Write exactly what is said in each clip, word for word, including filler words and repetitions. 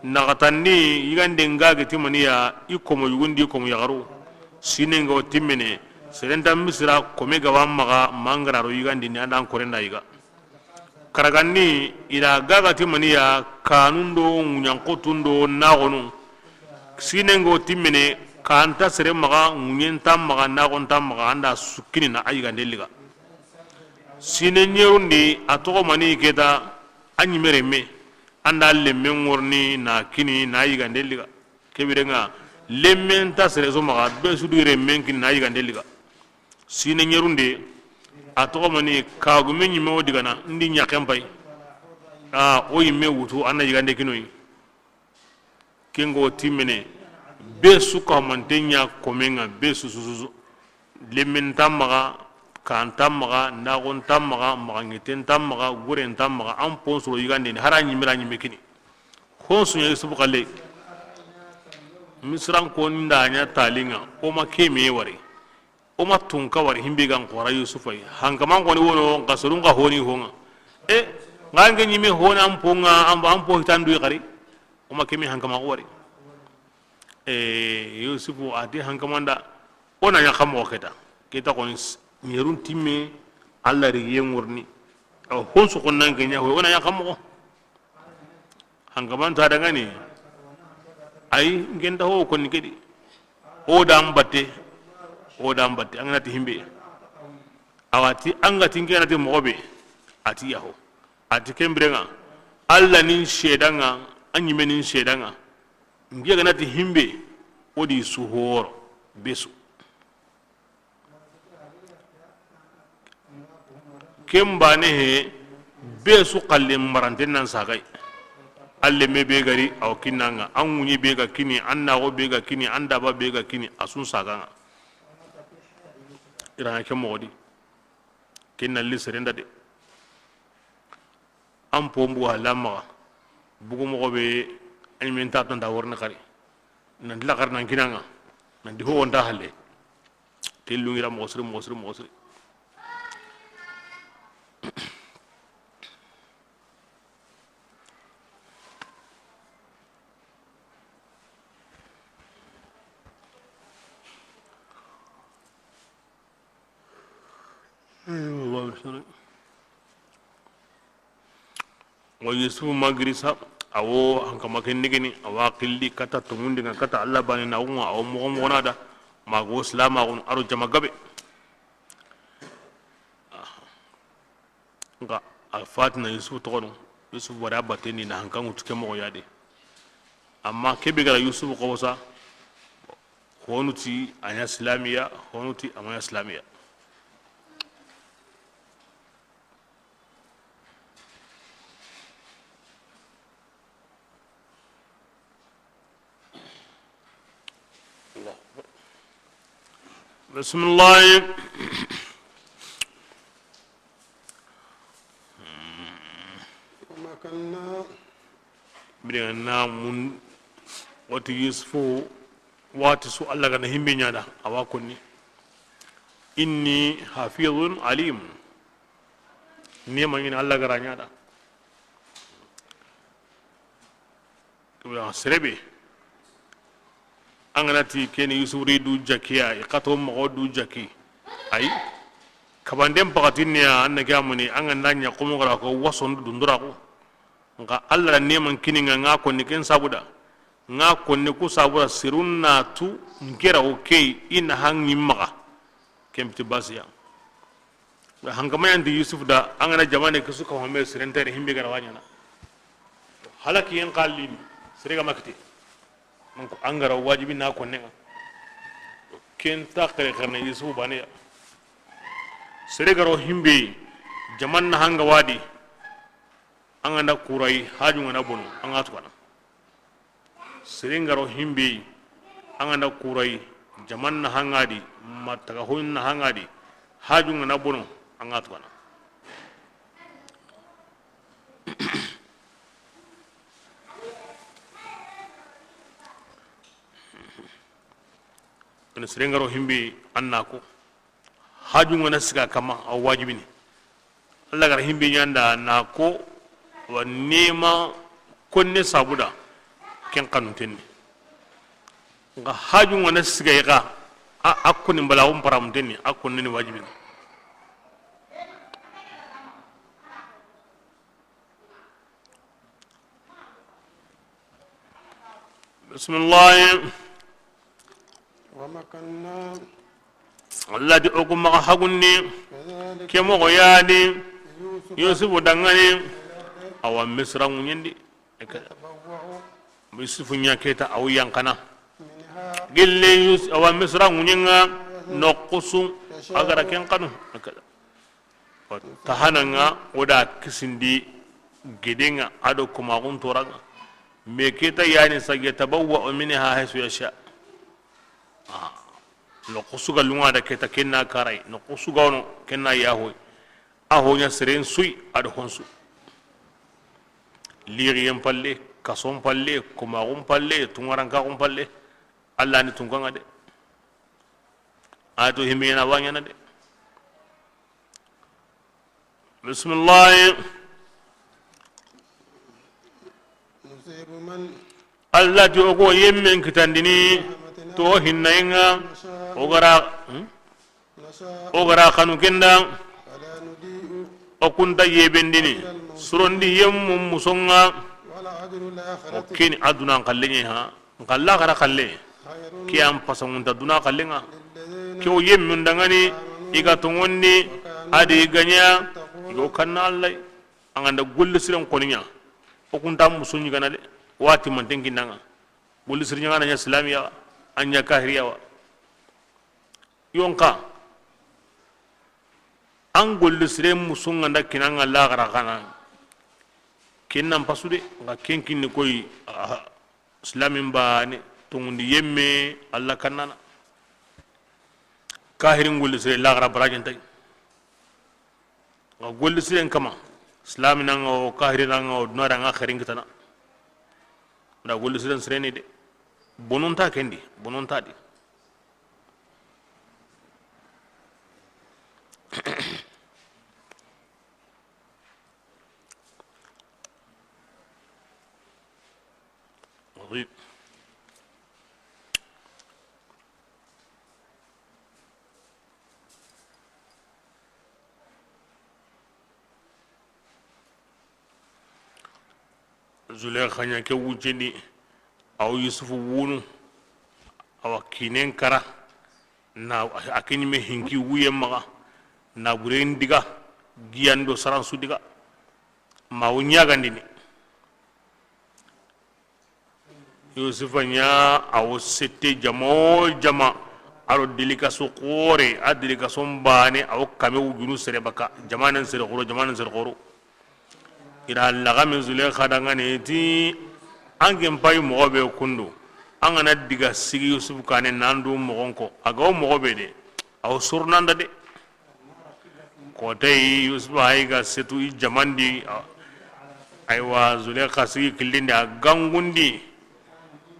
Naxatandi yigande nga ga ti maniya, i komo yugundi, i komo yaxaru. Sine nga wo timmene, seren nta misira kome ga wa maxa, ma n ga ra ro yigandini, an da an koren da yiga. Karagandi, i da ga ga ti maniya, kanun do ŋuɲanxotun do naxonu. Sine nga wo timmene, ka nta sere maxa, ŋuɲen nta maxa, naxon nta maxa, an da sukkini na a yigande liga. Sine ɲerundi, a toxo mani keta, a ɲime renme, an da lemmen ŋorni na kini na yigande liga. Ke biren ŋa, lemmen nta sere su maxa, be su du renmen kini na yigande liga. Sine ɲerunde, a toxo mani kagume ɲime wo digana, ndi ɲaxen pay. A, o yimme wutu, an na yigande kinoyi. Ken ga wo timmene, be su ka mante ɲa komen ŋa, be su, su, su, su. Lemmen nta maxa, kan nta maxa, naxon nta maxa, maxa ŋeten nta maxa, guren nta maxa, an pon soro yigandeni, hari a ɲime ra ɲime kini. Hon su ɲa Yusufu xalle. Misiran ko nda ɲa talinŋa, o ma ke me wari. O ma tunka wari himbe ga n xora Yusufa yi. Hankaman xoni wono, nxa sorun xa honi honŋa. E, nxa nge ɲime honi an ponŋa, an, an po hitandu yi xari. O ma kemi hankama xo wari. E, Yusufu a ti hankamanda, o na ɲa xa moxo keta. Keta xoni s-, ɲerun timme, Alla ri ye ŋorni. Awa, hon su xon nan ke ɲa ho, o na ɲa xa moxo. Hankaman ta dangani. Ayi, n ke nta ho konni kedi. O da n batte. O da n batte. An ga na ti himbe. Awa ti an ga ti n ke na ti moxo be. A ti yaho. A ti ken biren ŋa. Alla ni n seedan ŋa, a ɲime ni n seedan ŋa. N ke ga na ti himbe. O di su horo. Be su. Ken baane he, be su xalle maranten nan saga yi. An lemme be ga ri, a wo kinna ŋa, an ŋuɲi be ga kini, an naxo be ga kini, an daba be ga kini, a su n saga ŋa. I ra ŋa ke moxo di. Ken na li seren da de. An po n bugu halle an maxa. Bugu moxo be, a ɲimen ta tanta worini xari. Nan ti laxari nan kina ŋa. Nan ti ho wo nta halle. Ke lungira moxo siri, moxo siri, moxo siri. Wa Yusufu ma giri sa, a wo hankama ken nigini, a wa xilli kata tonŋundi ŋa, kata Alla baane na ŋa, a wo moxo moxo na da, ma go silamaxunu, a ro jama gabe. Nxa a fatina Yusufu toxono, Yusufu wari a batendi na hankan ŋutu ke moxo ya de. Amma ke be ga ra Yusufu xobosa, honu ti a ɲa silamiya, honu ti a ma ɲa silamiya. بسم الله. ومكنا. Biren na mun wati Yusufu, wati su Alla ga na himbe ɲa da, a wa konni. إني حفيظ عليم. Ni ma ɲini Alla ga ra ɲa da. Sere be, an ga na ti ke ni Yusufu ri du jaki ya, i xato moxo du jaki. Ayi, kabanden paxatin ni ya, an na ke amuni, an ga na ɲa xomo ga ra ko wasondu dundura ko. Nxa Alla da neman kini ŋa, ŋa konni ken sabu da. Ŋa konni ku sabu da, sirun na tu n ke ra o ke yi, i na han ɲi maxa. Ken piti basiya. Hankama yan ti Yusuf da, an ga na jamane ke su ka home sirenteri himbe ga ra wa ɲaana. Halaki yen xalini, sere ga ma kite. Donc, an ga ra wajibi na konne ŋa. Ken ta xere xere na Yusuf baane ya. Sere ga ro himbe, jaman na hanga wadi. An ga na kurai, haju ŋa na bono, an ga tugana. Sere ga ro himbe, an ga na kurai, jaman na hanga di, ma taga hoyin na hanga di, haju ŋa na bono, an ga tugana. Ina sere ga ro himbe, an na ko. Haju ŋa na siga kama, a wajibini. Alla ga ra himbe ɲa da na ko, wa nema konne sabu da. ken xanunten ni. Nxa haju ŋa na sigay xa, a, a koni mbalaxun paramunten ni, a koni ni wajibini. Bisimilahi. ومكنا Allah di o ku maxa hagundi. كذلك Ke moxo ya di. يوسف Yusufu danŋa ni. في الأرض Awa Misira ŋuɲen di. يتبوأ Yusufu ɲa ke ta, a wa yanqana. منها Gilli Yus-, awa Misira ŋuɲen ŋa, noxu su, يشاء a ga ra ken xanu. Taxana ŋa, o da kisindi geden ŋa, a do komaxun toran ŋa. Mais ke ta yani sa, يتبوأ منها حيث يشاء. Ah. Noxu su ga lunŋa da ke ta, ken na karay. Noxu su ga wono, ken na yaxoy. A ho ɲa seren su yi, a do hon su. Lixiyen palle, kason palle, komaxun palle, tunŋarankaxun palle. Allah ni tunkan ŋa de. A to himiyena wa ɲaana de. Bisimilahi. نصيب من Allah ti o ga yemmen kitandini, to hinnayen ŋa, نشاء o ga ra, hmm? نشاء O ga ra xanu ken da, ولا نضيع o ku nta yebendini, أجر المحسنين surondi yemmu muson ŋa, ولا أجر o الآخرة keni a dunan xallen ɲa ha, nxa laxara xalle, خير ke an pasanŋunta duna xallen ŋa, للذين ke o yemmun danŋa ni, آمنوا i ga tonŋondi, وكانوا a di ga ɲa, يتقون i ga kanna Allah. An ga nda golli siren koni ɲa, o ku nta musu ɲigana de, wati manten kinna ŋa. Golli sire ɲa ga na ɲa silamiya wa, a ɲa kahiriya wa. Yonka, an golli sire musu ŋa nda kinna ŋa laxara xana. Ken na n pasu de, nxa ken kinni koyi, aha, silamin baane, tonŋundi yemme, Allah kannana. Kahirin golli sire laxara barajen tay. Nxa golli siren kama, silamina ŋa wo, kahirina ŋa wo, duna da ŋa xerin kitana. Nda golli siren sireni de. Bononta kendi, bononta di. Zulekha ɲa ke wucceni, a wa Yusufu wunu, a wa kinen kara, na a ke ɲime hinki wuyen maxa, na buren diga, giyando saransu diga, ma wo ɲagandini. Yusufa ɲa a wo sette jama wo jama, a ro delikaso xoore, a delikason baane, a wo kame wujunu sere baka, jamanen sere xoro, jamanen sere xoro. I da laxami Zulekha danŋa ni ti, an ken payi moxo be kundu, an ga na diga sigi Yusufu kane nan du moxon ko, a ga wo moxo be de, a wo sornanda de. Kotayi Yusufa hayi ga setu i jamandi, a-, aywa, Zulekha sigi killindi a gangundi.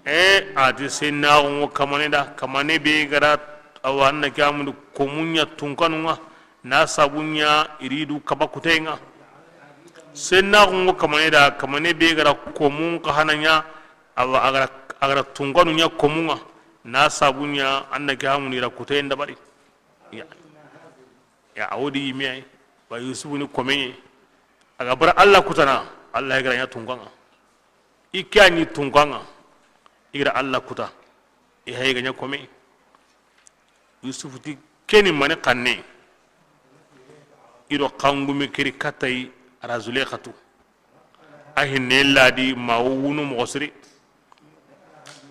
E, a ti sennaxu ŋo kamane da, kamane be ga da, awa, an na ke amundi komun ɲa tunkanun ŋa, na sabun ɲa i ri du kaba kuteye ŋa. Sennaxu ŋo kamane da, kamane be ga da komun xa hana ɲa, awa, a ga da, a ga da tunkanun ɲa komun ŋa, na sabun ɲa an na ke amundi i ra kuteyen dabari. Ya. Ya, a wo di yime ay, ba Yusufu ni komeɲe. A ga bara Allah kutana, Allah ya ga ra ɲa tunkan ŋa. I ke a ɲi tunkan ŋa, i ga ra Allah kuta, i hayi ga ɲa kome. Yusufu ti, keni mani xanne. I do xangume keri katayi, a ra Zulekha tu. A hinne ladi ma wo wunu moxo siri.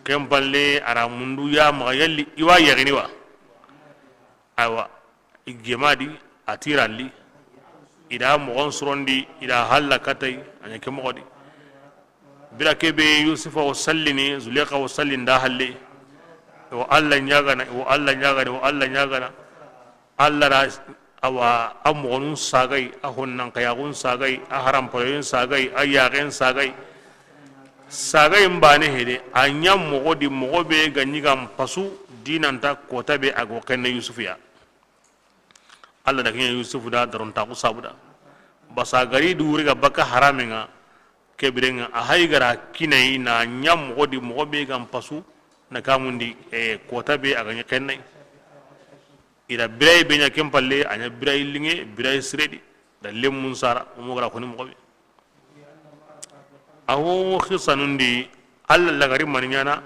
Ken palle a ra mundu ya maxa yalli i wa yaxini wa. Aywa, i gemadi a tiralli. I da moxon sorondi, i da halla katay, a ɲa ke moxo di. Bira ke be Yusufa wo sallini, Zulekha wo sallini da halle. Wo Allah ɲagana, wo Allah ɲagana, wo Allah ɲagana. Allah ra, awa, a moxonun sagay, a honnankayaxun sagay, a harampayoyin sagay, a yaxen sagay. Sagayin bane hede, a ɲa moxo di, moxo be ga ɲi ga n pasu, dinanta kota be a go xenne Yusufu ya. Allah da ke ɲa Yusufu da darontaxu sabu da. Basa gari du wuri ga baka haramen ŋa, Ke biren ŋa, a hay ga ra kinayi na ɲa moxo di, moxo be ga n pasu na kamundi, e, kota be a ga ɲi xennayi. I da birayi be ɲa ken palle, a ɲa birayi liŋe, birayi sire di, da lemun sara, o mo ga ra xoni moxo be. A ho xisanun di, Alla lagari mani ɲaana,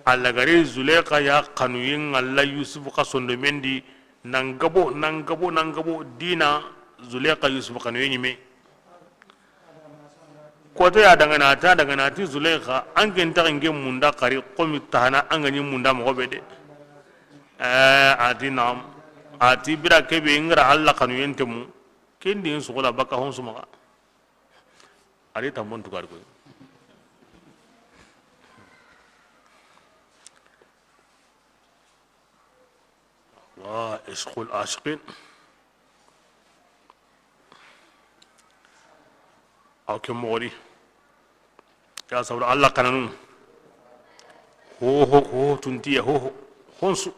a lagari Zulekha ya xanuyen ŋa la Yusufu xa sondomen di, nan gabo, nan gabo, nan gabo, dina Zulekha Yusufu xanuye ɲi me. Koto ya dangana, a ta dangana, a ti Zulekha, an ke nta n ke munda xari, xomi tahana, an ga ɲi munda moxo be de. Eh, a ti naam. A ti bira ke be, n ga ra Alla xanuyen temu, ken di n suxula baka hon su maxa. A ri tambon tugari koy. Wa ishqul ashiqin. Aw ke moxo di. Ya sabra Alla xananu. Ho, ho, ho, tuntiya, ho, ho, honsu.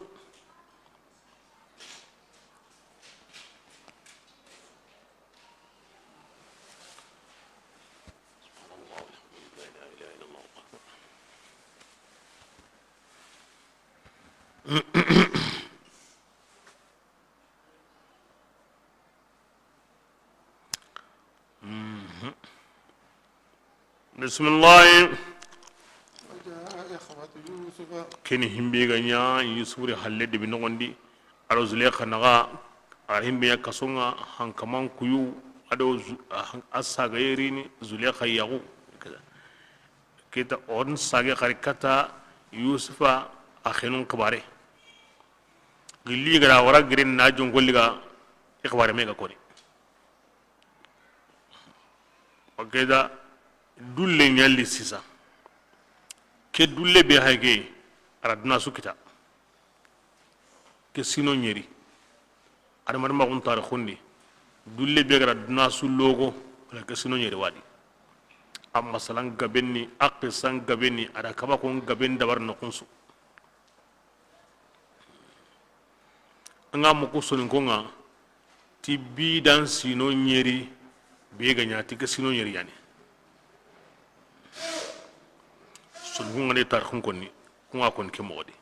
Bisimilahi. وجاء إخوة يوسف. Ken himbe ga ɲa Yusufu ri halle de bi noxon di. A do Zulekha naxa, a himbe ɲa kason ŋa, hankaman kuyu, a do Zu-, a han-, a saga yerini, Zulekha yaxu. Kita on sage xari kata Yusufa a xenun xibare. Gilli ga ra wara girin na jonko liga i xibare me ga koni. O ke da dulle ɲalli sisa. Ke dulle be hay ke a ra duna su kita. Ke sino ɲeri. Adamaren maxun tarixun di. Dulle be ga ra duna su logo. Wala ke sino ɲeri wa di. A masalan gaben ni, a xisan gaben ni, a da kaba kon gaben dabar noxun su. An ga muku soninkon ŋa, ti bidan sino ɲeri be ga ɲa, ti ke sino ɲeri yani. Soninkon ŋa ni tarixun konni, kun ŋa konni ke moxo di.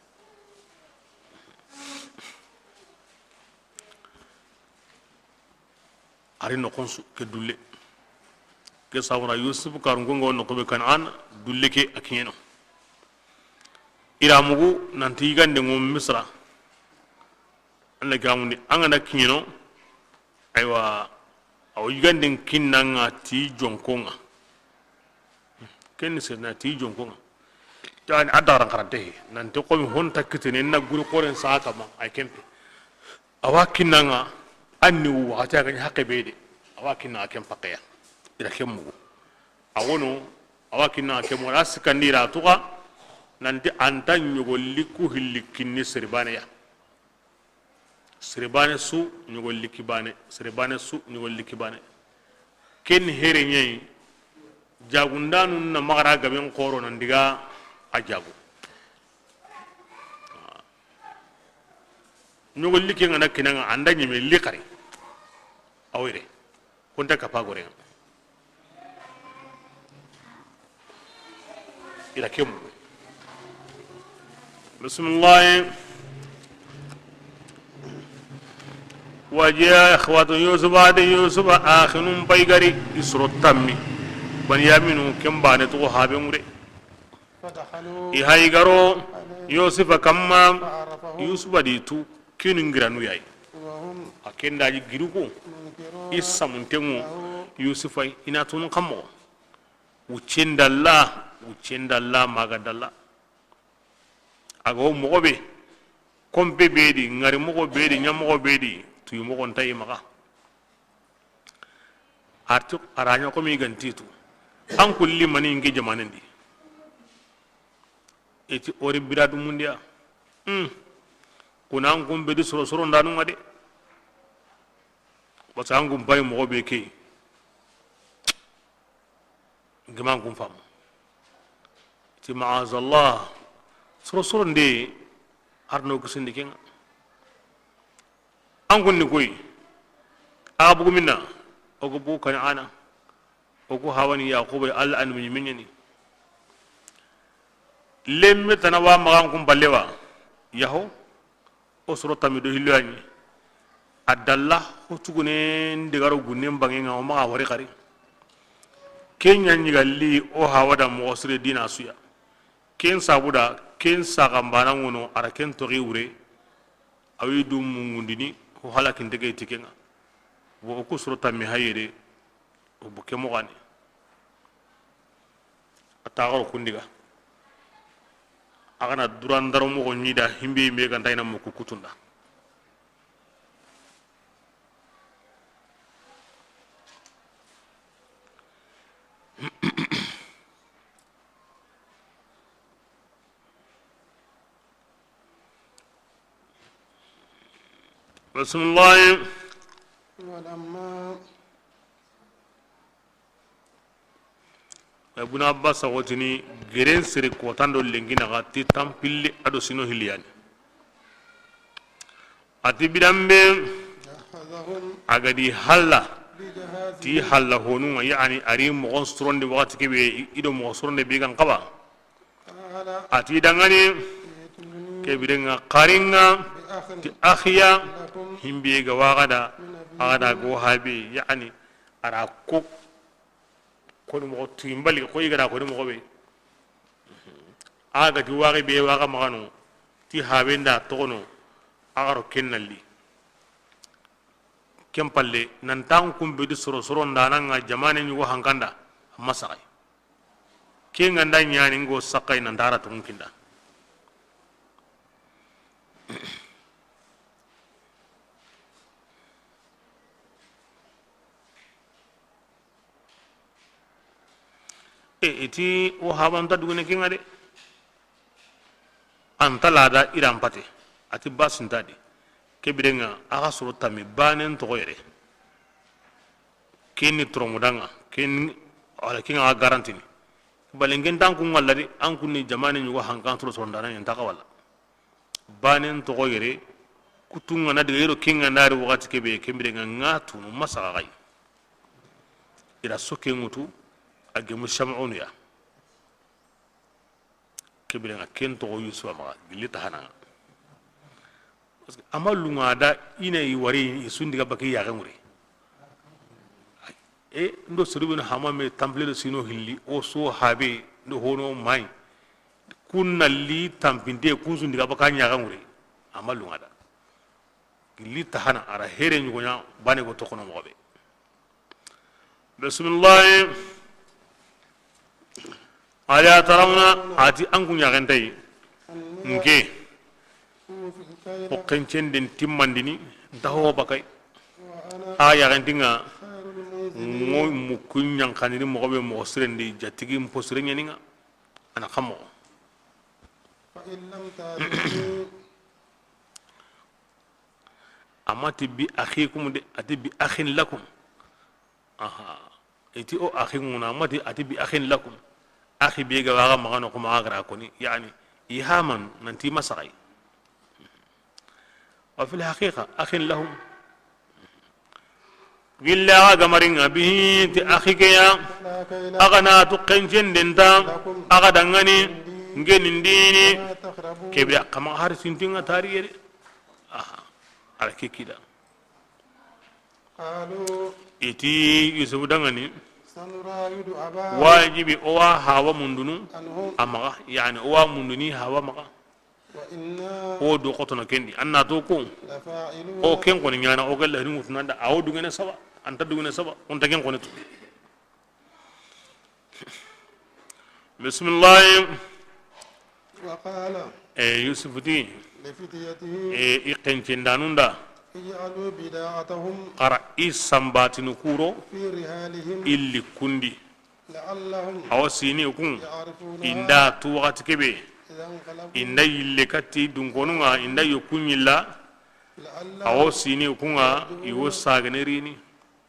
A ri noxon su ke dulle. Ke sawura Yusufu karunko ŋa wo noxo be Kanaan, dulle ke a kiɲeno. I ra mugu nanti yigande ŋo Misra. An na gamundi an ga na kiɲeno. Aywa, a wo yiganden kinna ŋa ti jonko ŋa. Ken ni sere na ti jonko ŋa. Yani a daran karante he. Nanti xomi honta kitene na guri xoren sa kama ay kempe. A wa kinna ŋa, an ni wu waxati a ga ɲi haqqe be de, a wa kinna ŋa ken paxeya, i ra ken mugu. A wono, a wa kinna ŋa ken mugu, a sikandi i ra tuxa, nanti an ta ɲogo likku hilli kinni sere baane ya. Sere baane su ɲogo likki baane, sere baane su ɲogo likki baane. Ken here ɲa yi, jagundanu na maxa ra gaben xoro nan diga a jagu. Ɲogolli ke ŋa na kinaŋa, an da ɲeme li xari. A wo yire. Konta kapa goreŋa. I ra kemu. Bisimilahi. Wa jaa ikhwatu Yusufa, a ti Yusufa axinun pay gari, i soro tammi. Banyaminu ken baane toxo habe ŋure. I hayi garo Yusufa kamma, Yusufa di tu kinu ngiranu yayi. A ken daji giruku i samuntenŋo Yusufa i na tunu kammo. Wuccen dalla, wuccen dalla, maga dalla. A ga wo moxo be, konpe be di, ŋari moxo be di, ɲa moxo be di, tuyi moxo nta i maxa. Arti a ra ɲa komi i ga nti tu. An kulli mani nke jamanen di. I ti ori bira du mundiya. Hmm. Kuna an kun be di soro soro ndanu ŋa de. Parce que an kun bay moxo be ke. Ngiman kun famu. Ti maazallah. Soro soro nde arno kusindi kenŋa. An kunni koyi, a bugu minna, o ga bugu Kan'ana. O ku hawani Yaxuba, Alla annabi ɲimme ɲa ni. Lemme tana wa maxa n kun palle wa. Yaho, o soro tammi do hillo ya ɲi. A dalla, o tugune n degaro gunnen banŋen ŋa, o maxa wari xari. Ken ɲa ɲi ga li o hawa da moxo sire dina su ya. Ken sabu da, ken saxa n bana ŋono, a ra ken toxi wure, a wi du mungundini, o halakinte ke ti ken ŋa. Wo o ku soro tammi hayede, o buke moxo ni. A taxaro kundiga. A ga na durandaro moxo ɲi da, himbe me ga nta i na muku kutunda. بسم الله. ولما Ibn Abbas a xotini geren sere kotan do lenki naxa ti tanpille a do sino hiliyani. A ti bidanbe, a ga di halla, ti halla honunŋa, yani a ri moxon sorondi waxati kebe, i do moxo soronde be gan xaba. A ti dangani, ke birenŋa xarinŋa ti axiya, himbe ga waxa da, a ga da go habe, yani a ra ko koni moxo tuyimbali, xo i ga da koni moxo be. A ga ti waxi be waxa maxano, ti haben da toxono, a xaro ken nalli. Ken palle, nan tan kumbe di soro soro ndananŋa jamane ɲugo hankanda, a ma saxay. Ken ga nda ɲani ngo saxay nan dara tugun kinda. E, i ti o habanta dugune kenŋa de. Anta lada iran pate. A ti basintadi. Ke birenŋa, a xa soro tammi banen toxo yere. Ken ni toromudanŋa, ken, wala kenŋa a garantini. Balen ken tan kun ŋalla de, an kun ni jamane ɲugo hankan soro soro ndana ɲa nta xa wala. Banen toxo yere, kutunŋa na diga yero kenŋa nari waxati kebe, ken birenŋa ŋa tunu masaxa xay. I ra soke ŋutu, a gemu Shamunu ya. Ke birenŋa ken toxo Yusufa maxa, gilli tahananŋa. Parce que a ma lunŋa da i na i wari, i sundi ga baki yaxe ŋure. E, ndo soro be no hama me tanpille do sino hilli, o so habe, ndo hono mai. Kun nalli tanpinte, kun sundi ga baka ɲaxa ŋure. A ma lunŋa da. Gilli tahana, a ra here ɲugo ɲa, bane go toxono moxo be. Bismillahi. Ala tarawna, a ti an kun ɲaxentayi. Nke. O xencen den timmandini, nta ho bakay. A yaxentinŋa, ŋo mukku ɲanxanini moxo be moxo sirendi, jatigi mpo sire ɲaninŋa. A na xa moxo. A ma ti bi akhikum de, a ti bi akhin lakum. Aha. I ti o akhi ŋuna, a ma ti, a ti bi akhin lakum. Akhi be ga waxa maxa no kuma a ga ra koni, yani, ihaman, nanti masaxay. Wa fil haqiqa, akhin lahum. Gilla a ga marinŋa bihi ti akhi ke ya, a ga na tu xencen den ta, a ga dangani, ngenin dini, kebe a kama har sintinŋa tari yere. Aha, ala ke kida. I ti Yusufu dangani, wajibi o wa hawa mundunu a maxa, yani o wa munduni hawa maxa. O du xotono kendi, an na to ko, o ken koni ɲana, o galla ni ŋutuna da, a o dugene saba, anta dugene saba, o nta ken koni tu. Bismillahi. Wa qala. E, Yusufu ti, e, i xencendanun da. Ij'alu bida'atahum. Xara i sambatinu kuro. Fi rihalihim. Illi kundi. La'allahum. Awa sini kun. Ya'rifunaha. Inda tu waxati kebe. Idha inqalabu. Inda yille katti dunkonunŋa, inda yokun yilla. Awo sini kunŋa, i wo sagene rini.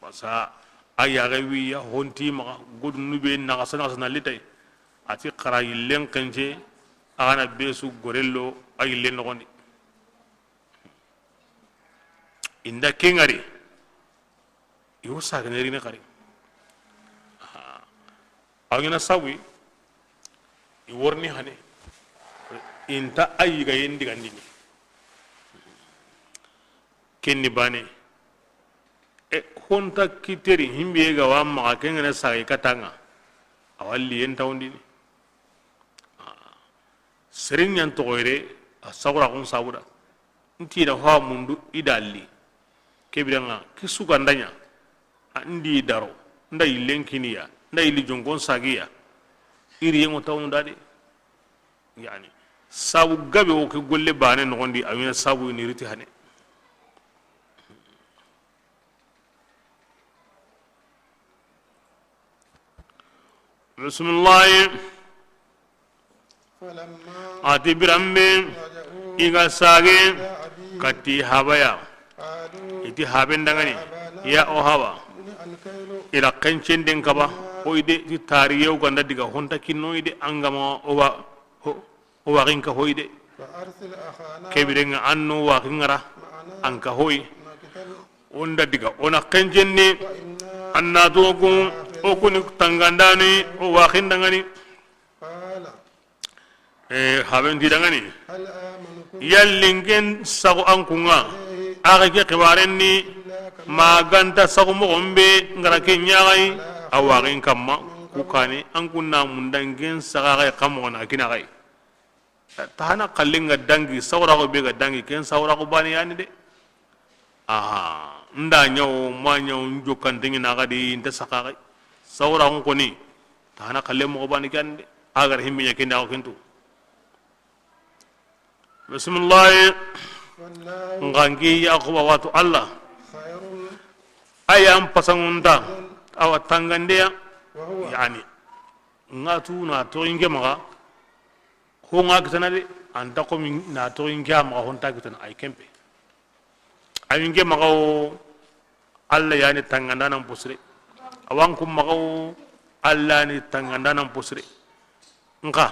Basa a yaxe wiya honti maxa, godunu be naxasa naxasa na litay. A ti xara yillen xence, a ga na besu gorello a yillen noxondi. Inda ke ŋari. I wo sagene rini xari. Aha. A ɲa na sabu yi, i worini hane, i nta a yiga yen digandini. Ken ni bane. E, honta kiteri himbiye ga wa maxa, ken ga na saga i katanga, a wa liyen tawundini. Seren ɲan toxoyre, a sagura xun sabuda. Nti da ho mundu i da li. Ke biranŋa, ke su ga nda ɲa. A ndi daro, nda yillen kiniya, nda yilli jonkon sagiya. Iri yengo tawunu da de. Yani, sabu gabe wo ke golle bane noxondi, a wina sabu ni riti hane. Bisimilahi. A ti biranbe, i ga sage kati habaya. I ti haben dangani, ya o haba. I ra kencenden kaba, hoyde ti tariyew ga nda diga honta kinnoyde, an ga ma o wa, ho, o waxin ka hoyde. Ke birenŋa an no waxin ŋara, an ka hoy. O nda diga, o na kencenni, an na to ku, o kuni tangandani, o waxin dangani. E, haben ti dangani. Yalli n ken sago an kunŋa, axa ke xibaren ni, ma ga nta sago moxon be ŋara ke ɲaxayi, a waxin kamma, ku kani, an kunna munda n ken saga xay xa moxon a kina xay. Tahana xallen ga dangi, sawraxu be ga dangi, ken sawraxu bane yani de. Aha, nda ɲawo, ma ɲawo, n jokkantengi na xadi, nta saxaxay. Sawraxun koni, tahana xalle moxo bane ke yani de. A gar himbe ɲa kenda xo kentu. Bisimilahi. Ngangi Yaxuba watu Allah. A yan pasangunta, awa tangandeya. Yani, n ga tu na toxi n ke maxa. Ho ŋa kitana de, an ta komi na toxi n ke a maxa, ho nta kitana, ay kempe. Ay n ke maxa wo, Allah yani tangandanan posire. Awan kun maxa wo, Allah ni tangandanan posire. Nka,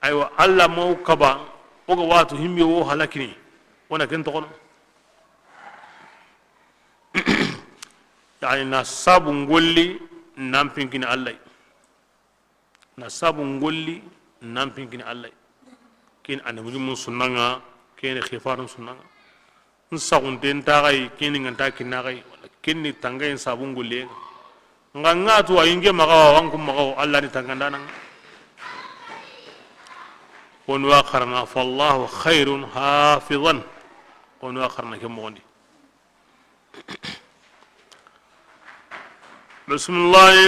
aywa, Allah ma wo kaba, o ga watu himbe wo halakini, o na ken toxono. Yani, na sabu ngolli, nan pinkini Allah. Na sabu ngolli, nan pinkini Allah. Ken annabi ɲumun sunnanŋa, ken xifarun sunnanŋa. N saxunte nta xay, ken ni nganta kinna xay, wala ken ni tangayen sabu ngolli. Nga n ga tu a yinge maxa wa, wan kun maxa wo, Allah ni tangandananŋa. Wonu wa xarana, fallahu khairun hafidan. Wonu wa xarana ke moxondi. Bisimilahi.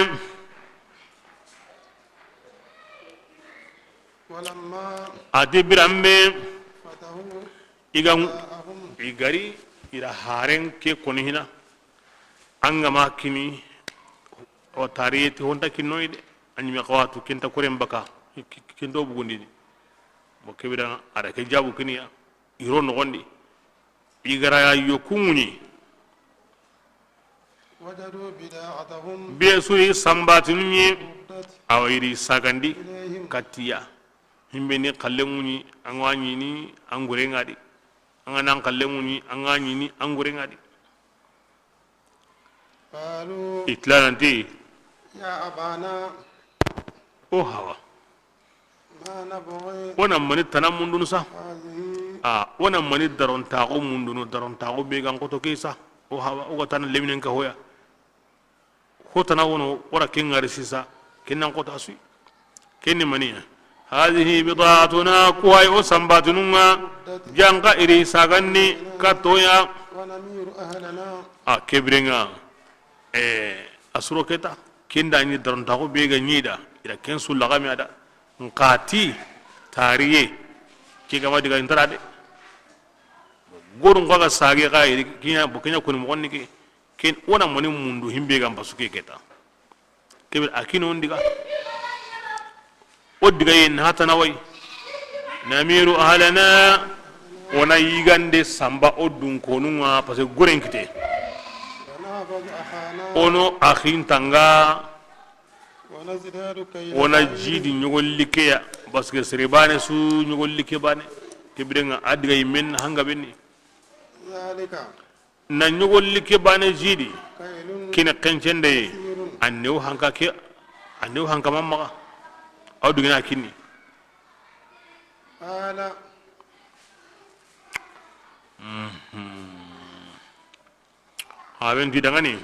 A ti biranbe, i ga, i gari, i ra haren ke koni hina. An ga ma kini, o tariye ti honta kinnoyi de. A ɲime xawatu, kenta koren baka, kento bugundini. Bo kebira, a ra ke jabu kiniya. I ro noxondi. I ga ra yo ku ŋuɲi. وجدوا بضاعتهم Be su yi sambatinu ɲi, ردت awa i ri sagandi إليهم katiya. Himbe ni xalle ŋuɲi, an ga ɲini an gure ŋa di. An ga nan xalle ŋuɲi, an ga ɲini an gure ŋa di. قالوا I tila nanti, يا أبانا o hawa. ما نبغي O na mani tana mundunu sa. هذه A, o na mani darontaxu mundunu, darontaxu be gan xoto ke sa. O hawa, o ga tana leminen ka hoya. Ho tana wono, o ra ken ŋari sisa, ken nan xota sui. Ken ni mani ya. هذه بضاعتنا, ku hay o sambatinun ŋa, janka i ri saganni katoya. ونمير أهلنا A, kebirenŋa. Eh, a suro keta, ken da ɲi darontaxu be ga ɲi da, i da ken su laxami a da, nxati, tariye, ke ga ma diga intara de. Goru nxa ga sage xa iri, kiɲa, bo kiɲa koni moxon ni ke, ken o na mani mundu himbe ga mbasu ke keta. Kebe a kino ndiga. O diga yen hatana way. نمير أهلنا, o na yigande samba o dun konun ŋa, parce que goren kite. ونحفظ أخانا O no axin tanga, ونزداد كيل o na بعير jidi ɲogolli ke ya, parce que sere bane su ɲogolli ke bane. Kebirenŋa a diga yimen hanga benni. ذلك Na ɲogolli ke bane jidi, كيل kine kencende ye, يسير a newo hanka ke, Ande wo hankama maxa. Aw dugina kinni. Qala. Mhm. Haben ti dangani.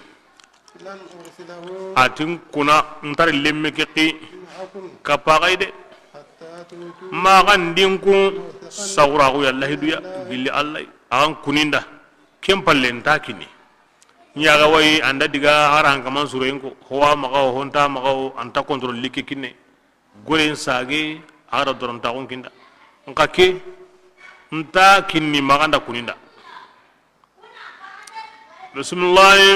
Lan ursilahu. A ti n kuna, n ta ri lemme ke xi. Ma'akum. Kappa xa yi de. Hatta tu'tun. Maxa n di n ku. Mawthiqan. Saxuraxu ya lahidu ya. Gilli Alla. A xa n kuninda. Ken palle n ta kini. Ɲaga wayi, an da diga a ra hankaman suroyin ko. Ho wa maxa wo, ho nta maxa wo, an ta contrôle like kinne. Goren sage, a ra dorontaxun kinda. N xa ke, n ta kinni maxa n da kuninda. Bisimilahi.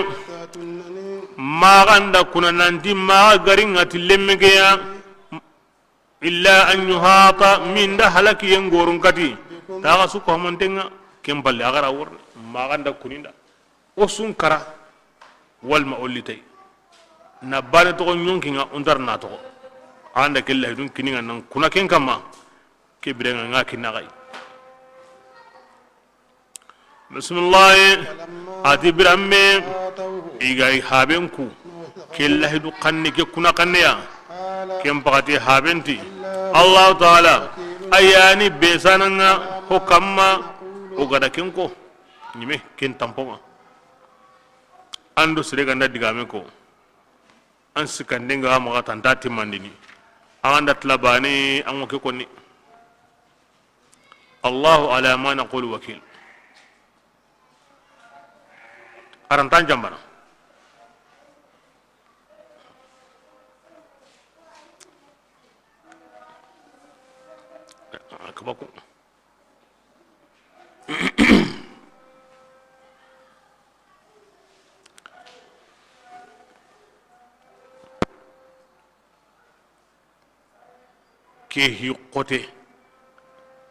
Maxa n da kuna nanti maxa gari ŋa ti lemme ke ya. Illa an yuhata, min da halakiyen gorun kati. Taxa su ko hamanten ŋa, ken palle a ga ra worni. Maxa n da kuninda. O su n kara. Walma o litay. Na bane toxo ɲonki ŋa, o n ta ra na toxo. An da ke lahidun kini ŋa nan kuna ken kamma. Ke biren ŋa ŋa kinna xa yi. Bisimilahi. A ti biranme, i ga haben ku, ke lahidu xanne, ke kuna xanne ya, ken paxati haben ti, Allahu Taala, a ya ni be sana ŋa ho kamma, o ga da ken ko, ɲime ken tampo ŋa. An do sere ga n da digame ko, an sikande ŋa maxa tanta timmandini, an da tila bane, an ŋa ke konni. Allahu ala ma naqulu wakil. A ra nta n jambana. Kabaku. Ke hi xote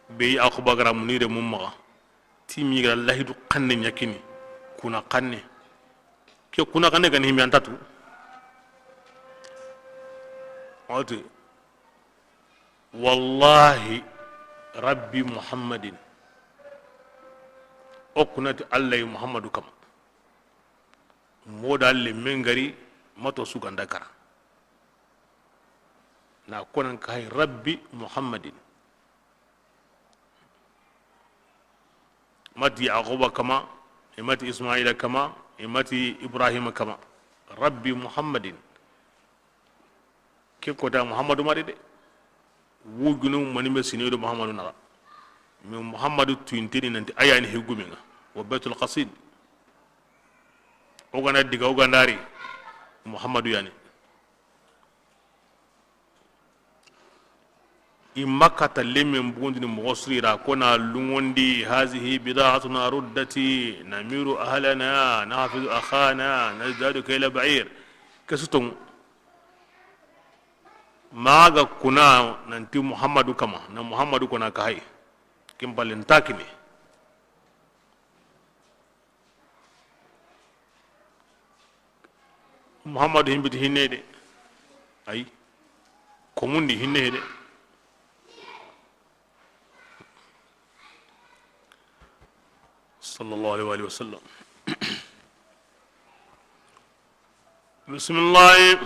be, Yaxuba ga ra munire mun maxa, ti mi ga ra lahidu xanne ɲa kini, kuna xanne. Ke kuna xanne ga ni himi an ta tu. Wati, wallahi rabbi Muhammadin. O kuna ti Alla yi Muhammadu kama. Moda lemme n gari, mato su ga n da kara. Na konan ka hay rabbi Muhammadin. Mati Yaxuba kama, i mati Ismaila kama, i mati Ibrahima kama. Rabbi Muhammadin. Ke kota Muhammadu mari de. Wujunu mani me sine do Muhammadu naxa. Mais Muhammadu tuyinteni nanti a ya ni higume ŋa. Wa Baitul Qasid. O ga na diga, o ga na ri. Muhammadu ya ni. I Makkata lemmen bugundini moxo siri ra, ko na lungondi, hazihi bidaatuna ruddati, namiru ahlana, nahfidu akhana, nazdadu kayla ba'ir. Ke su toŋu. Maxa kuna nanti Muhammadu kama, na Muhammadu kona ka hay. Ken palle nta kine. Muhammadu himbiti hinne de. Ay. Komundi hinne de. Sallallahu alaihi wa alihi wa sallam. Bismillah.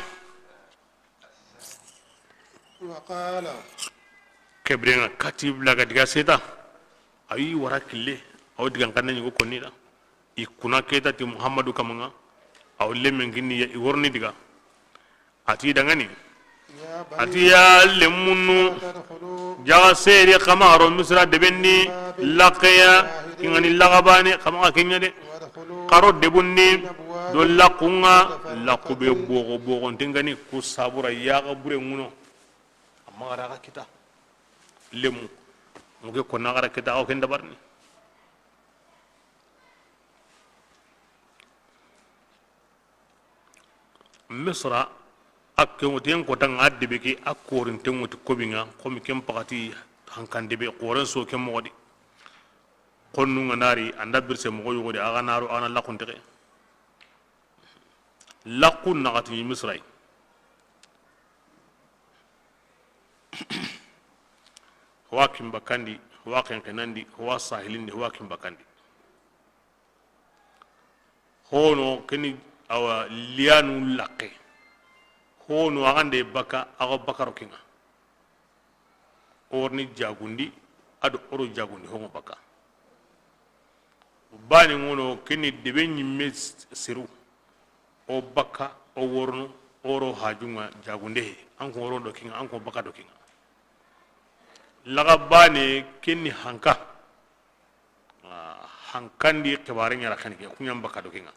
Wa qala. Ke biren ŋa kati bla ga diga seta. Ayi wara kille. Aw digan kanne ɲugo konni da. I kuna keta ti Muhammadu kama ŋa. Aw lemmen kinni ya i worni diga. A ti dangani. A ti ya lemmunnu. Jaga seri kama ro Misra debenni. Laqiya. Kingani lagabani kama ken ɲa de. Xaro debunni do laqqu ŋa, laqqu be boxo boxonten ga ni ku sabura yaxa bure ŋuno. Amma xa da xa kita lemu muke konna xa da kita, awa ken dabarini. Misra, a ke ŋuti yen kota ŋa debe ke, a korinten ŋuti kobi ŋa, komi ken paxati hankan debe, xoren so ken moxo di. Xonnu ŋa nari, an da birse moxo yogo di, a ga naro, a ga na laxuntexe. Laxu naxati Misra yi. Ho wa kin bakandi, ho wa xenxenandi, ho wa sahilindi, ho wa kin bakandi. Hono keni awa liyanu laxe. Hono a ga nde baka, a ga baka ro ke ŋa. O ri ni jagundi, a do o ro jagundi, ho ŋa baka. Bane ŋono, ke ni debe ɲimme seru. O baka, o worono, o ro haju ŋa jagunde he. An ko woro do ke ŋa, an ko baka do ke ŋa. Laga bane, ke ni hanka. Ah, hankandi xibare ɲa ra xeni ke, ku ɲa n baka do ke ŋa.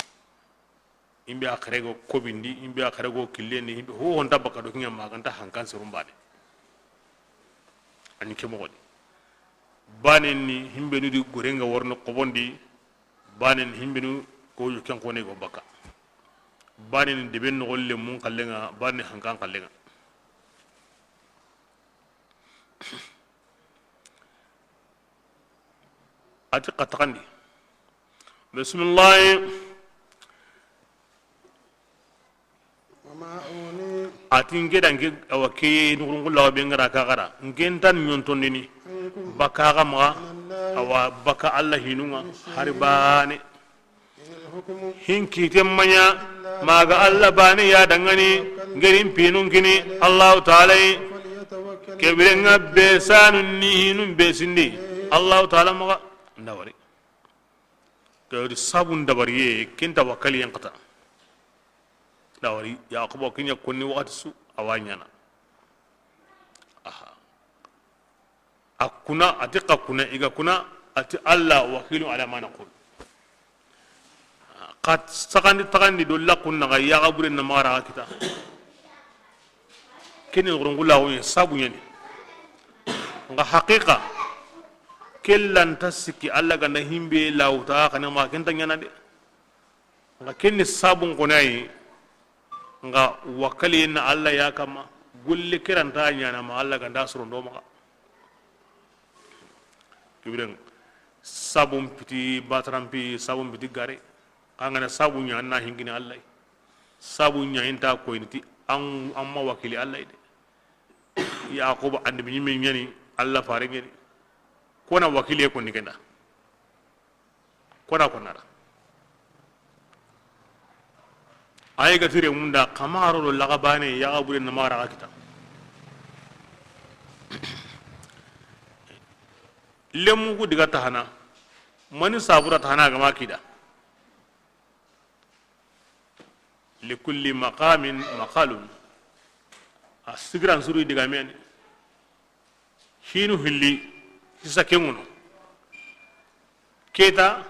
Himbe a xere go kobindi, himbe a xere go killendi, himbe ho ho nta baka do ke ŋa ma ga nta hankan seru n bane. A ni ke moxo di. Bane ni himbe nu di gore ŋa worono xobondi, bane ni himbe nu ko yu ken xone go baka. Bane ni debe noxo lemmun xalle ŋa, bane ni hankan xalle ŋa. A ti xa taxandi. Bisimilahi. وما أغني A ti n ke da n ke, awa, ke nuxurunxullaxu be n ga ra ka xara, n ke nta ɲontondini, منكم baka xa maxa, من الله awa, baka Alla hinu ŋa, من شيء hari bane. إن الحكم Hin kite maɲa, إلا maga لله Alla bane ya dangani, n geri n pinun kini, Allahu Taala yi, فليتوكل ke bire ŋa be sanu ni hinun be sindi, Allahu Taala maxa, n da wari. Ke wari sabun dabariye, ke nta wakali yan kata. N da wari, Yaquba ke ɲa konni waxati su, a wa ɲana. Aha. A kuna, a ti xa kuna, i ga kuna, a ti Alla wakilu ala ma naqul. Xa saxandi taxandi do laxun na ga yaxa bure na mara kita. Ke ni nuxurunxullaxu ɲa, sabu ɲa ni. Nxa haqiqa, ke lanta sikki Alla ga nda himbe lawuta, xa na ma ke nta ɲana de. Nxa ke ni sabun xo na yi, nxa wakali na Alla ya kamma, golle ke ra nta ɲana ma Alla ga nda sorondo maxa. Ke bire ŋa, sabun piti batarampi, sabun piti gare, xa an ga na sabu ɲa, an na hingini Alla yi. Sabu ɲa, i nta koyini ti an, an ma wakili Alla yi de. Yaquba annabi ɲimme ɲa ni, Alla fare ɲa ni. Ko na wakiliye konni ke nda. Ko na ko na ra. Ayi ga tire munda, xa maxa ro do laxa bane, yaxa bure na mara xa kita. Lemu ku diga tahana. Mani sabura tahana ga ma kida. Likulli maqamin maqalun. A sigiran suru diga meni. Hinu hilli, hisa ke ŋono. Keta,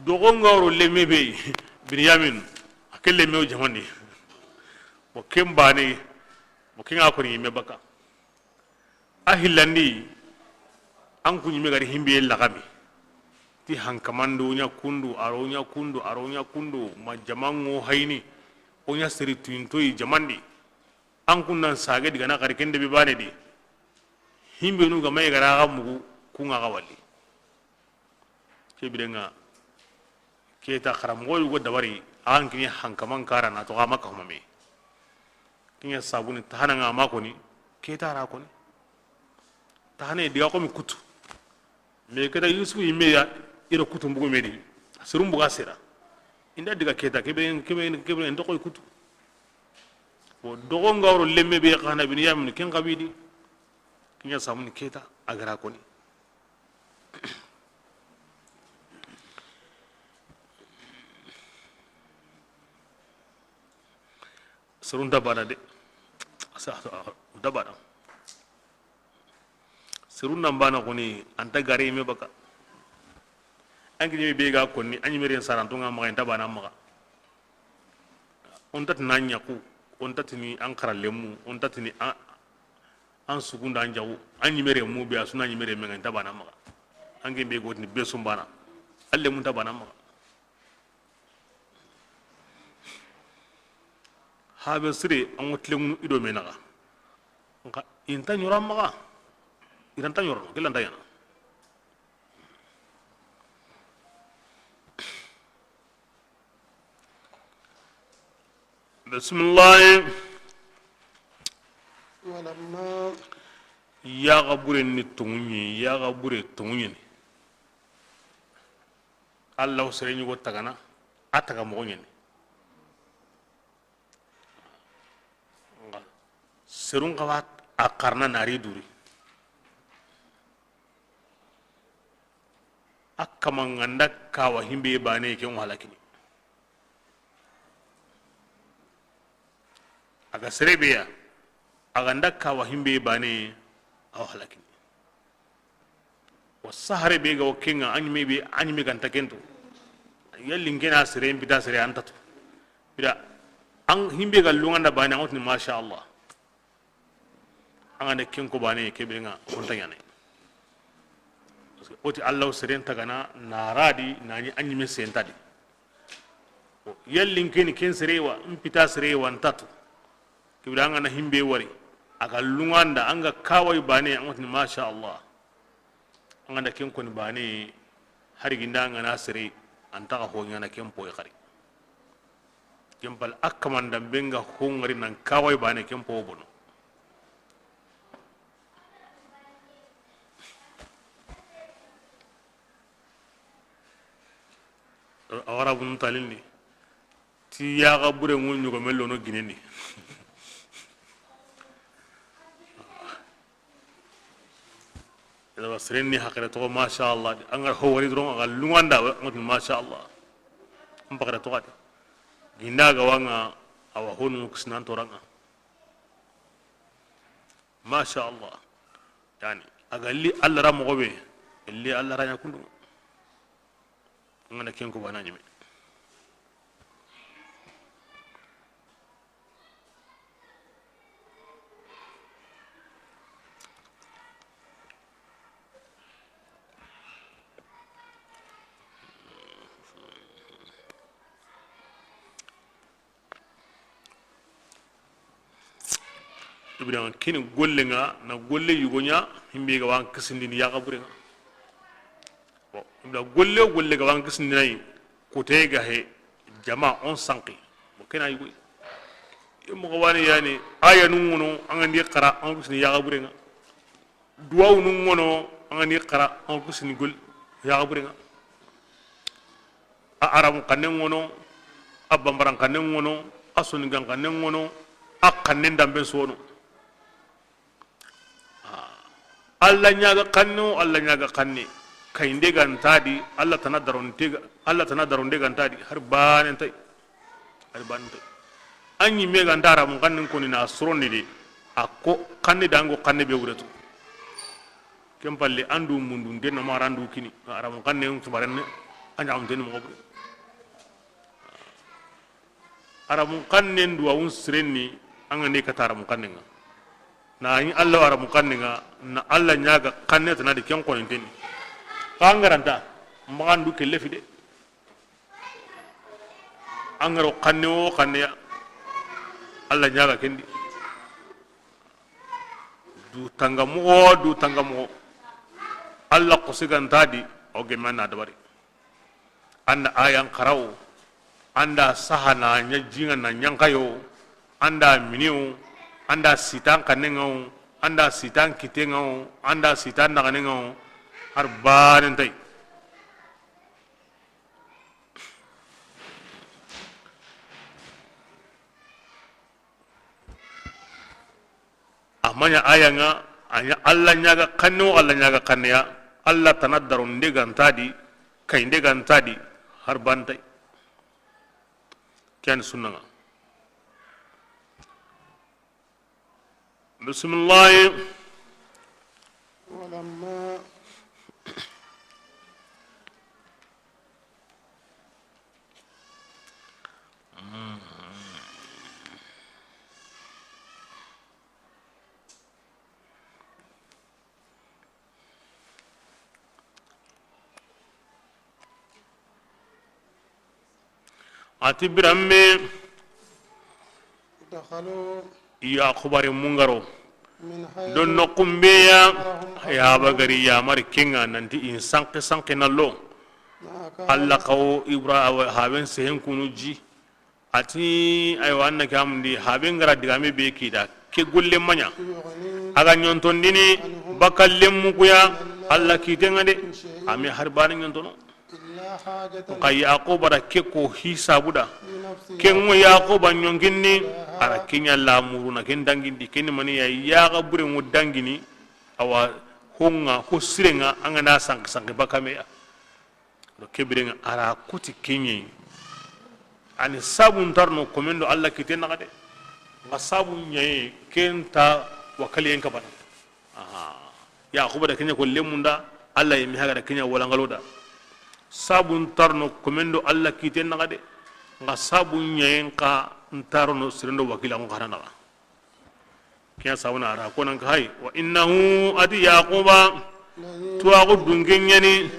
dogon ga woro lemme be yi, Binyamin, a ke lemme wo jamandi. Wo ken bane, wo ken ŋa koni yimme baka. A hillandi, an ku ɲimme gari himbe laxami. Ti hankamando ɲa kundu, aro ɲa kundu, aro ɲa kundu, ma jamanŋo hayini, o ɲa seri tuyintoyi jamandi. An kun nan sage diga na xari ken debe bane di. Himbe nu ga mayi gara ga mugu kun ŋa ga wali. Ke bire ŋa, keta xaramoxo yugo dabari, an kini hankaman kara na to ga maka humame. Kinya sabuni tahana ŋa ma koni, keta ra koni. Tahana diga ko mi kutu. Me keta Yusufu yimme ya, iro kutu mbugu me di. Sirum buga sera. Inda diga keta, kebe, kebe, kebe, ndo koy kutu. Wo dogon ga woro lemme be xana Binyamin ken xabidi. Kinya samuni keta, a gara koni. Serun ta bana de. Sa, sa, ta bana. Serun nan bana koni, an ta gare me baka. An kini be ga koni, an yimeren saranto ŋa maxa, an ta bana maxa. On ta tini an ɲaxu, on ta tini an xaralemu, on ta tini an, an sugunda an jaxu, an yimere mu be a suna yimere me ŋa, an ta bana maxa. An ke be gotini be sumbana. Alle mun ta bana maxa. Habe sire an ŋo tilemunu i do me naxa. Nxa i nta ɲoro maxa. I nta ɲoro, ke lanta ɲana. Bisimilahi. ولما Yaxa bure ni toŋu ɲi, yaxa bure toŋu ɲi ni. Alla wo sere ɲugo tagana, a taga moxo ɲi ni. Serun xawa a xarana na ri duri. A kama ŋa nda kawa himbe bane ken halakini. A ga sere be ya, a ga nda kawa himbe bane, a wa halakini. Wa sahare be ga wo kenga, a ɲime be, a ɲime ganta kento. Yalli n kena sere, n pita sere, an tatu. Bida, an himbe ga lunganda bane, an wotini, masha Allah. An ga nda ken ko bane, ke be ŋa, honta ɲane. Parce que woti Allah seren tagana, na radi, na ni a ɲime sentadi. Yalli n keni ken sere wa, n pita sere wa, n tatu. Kibira an ga na himbe wari, a ga lunganda, an ga kawai bane, an wotini, masha Allah. An ga nda ken koni bane, hari ginda an ga na sere, an taga ho ɲana ken poy xari. Ken pal a kaman da be ŋa ho ŋari nan kawai bane, ken po bono. A wara bun talindi. Ti yaxa bure ŋu ɲogome lono gineni. Ila seren ni hakare toxo, masha Allah. An ga ho wari doron, a ga lunganda, a ŋa tini, masha Allah. An pakare toxo ati. Ginda ga wa ŋa, a wa honu kisinan toranga. Masha Allah. Yani, a ga li Allah ra moxo be, li Allah ra ɲa kundu. An ga na ken ko bana ɲime. Ibrahima kini golle ŋa, na golle yugo ɲa, himbe ga wan kisindini yaxa bure ŋa. Bon, ibla golle o golle ga wan kisindini nayi, kote ga he, jama on sanki. Bon, kena yugo. Mo ga wani yani, aya nun ŋono, an ga ndi xara, an kisini yaxa bure ŋa. Duwawu nun ŋono, an ga ni xara, an kisini gol, yaxa bure ŋa. A Arabun xannen ŋono, a Bambaran xannen ŋono, a Soninkan xannen ŋono, a xannen damben sono. Ah. Allah ɲaga xanne o, Allah ɲaga xanne. Kayinde ga nta di, Allah tana daronte ga, Allah tana daronde ga nta di, har baane nta yi. Ari bante. An ɲimme ga nta Arabun xannen koni na soronni de. A ko xanne dango xanne be wuretu. Ken palle an du mundu nde no mara an du kini. Arabun xannen kibarenne. An ɲa munteni mo. Arabun xannen duwawun sirenni. An ga ne kata Arabun xannen ŋa. Na yi Allah Arabun xannen ŋa. Na Allah ɲaga xanne tana di ken koninteni. Xa an garanta. Maxa an du kelle fi de. An ga ro xanne o xanne ya, Allah ɲaga kendi. Du tanga moxo, du tanga moxo. Allah xosi ga nta di, o gemme na dabari. An da ayan xarawo, an da saha na ɲa jinga na ɲankayo, an da miniyo, an da sitan xannen ŋa wo, an da sitan kitten ŋa wo, an da sitan naxannen ŋa wo, har baane nta yi. A ma ɲa aya ŋa, a ɲa Allah ɲaga xanne o, Allah ɲaga xanne ya, Allah tana daronde ga nta di, kayinde ga nta di, har baane nta yi. Ken sunna ŋa. Bisimilahi. ولما A ti biranme. دخلوا. Yaxubare mungaro. من حيث. Don noxunbeya. أمرهم. Yaba gari yamari kenga nanti in sanki sanki nallo. ما كان. Allah kawo Ibra awa haben sehen kunu ji. A ti, aywa, an na ke amundi, haben gara digame be kita, ke golle ma ɲa. A ga ɲontondini, baka lemmu kuya, Allah kitten ŋa de, a me hari baane ɲontono. Nxa Yaquba da ke ko hisabu da. Ke ŋo Yaquba ɲonkinni, A ra ke ɲa lamuru na ken dangindi, ken ni mani ya, yaxa buren ŋo dangini, awa, ho ŋa, ho siren ŋa, an ga na sanki, sanki baka me ya. Do ke biren ŋa a ra koti ke ɲa yi. A ni sabu nta ro no komen do Alla kite naxa de. Nxa sabu ɲa yi ken nta wakaliyen kabana. Aha. Yaxuba da ke ɲa ko lemunda, Alla yi mi haga da ke ɲa wala ŋalo da. Sabu nta ro no komen do Alla kite naxa de. Nxa sabu ɲa yi nxa nta ro no seren do wakila ŋo xana naxa. Ke ya sabuna a ra ko nan ka hay, wa innahu, a ti Yaxuba, tuwaxu dunke ɲa ni,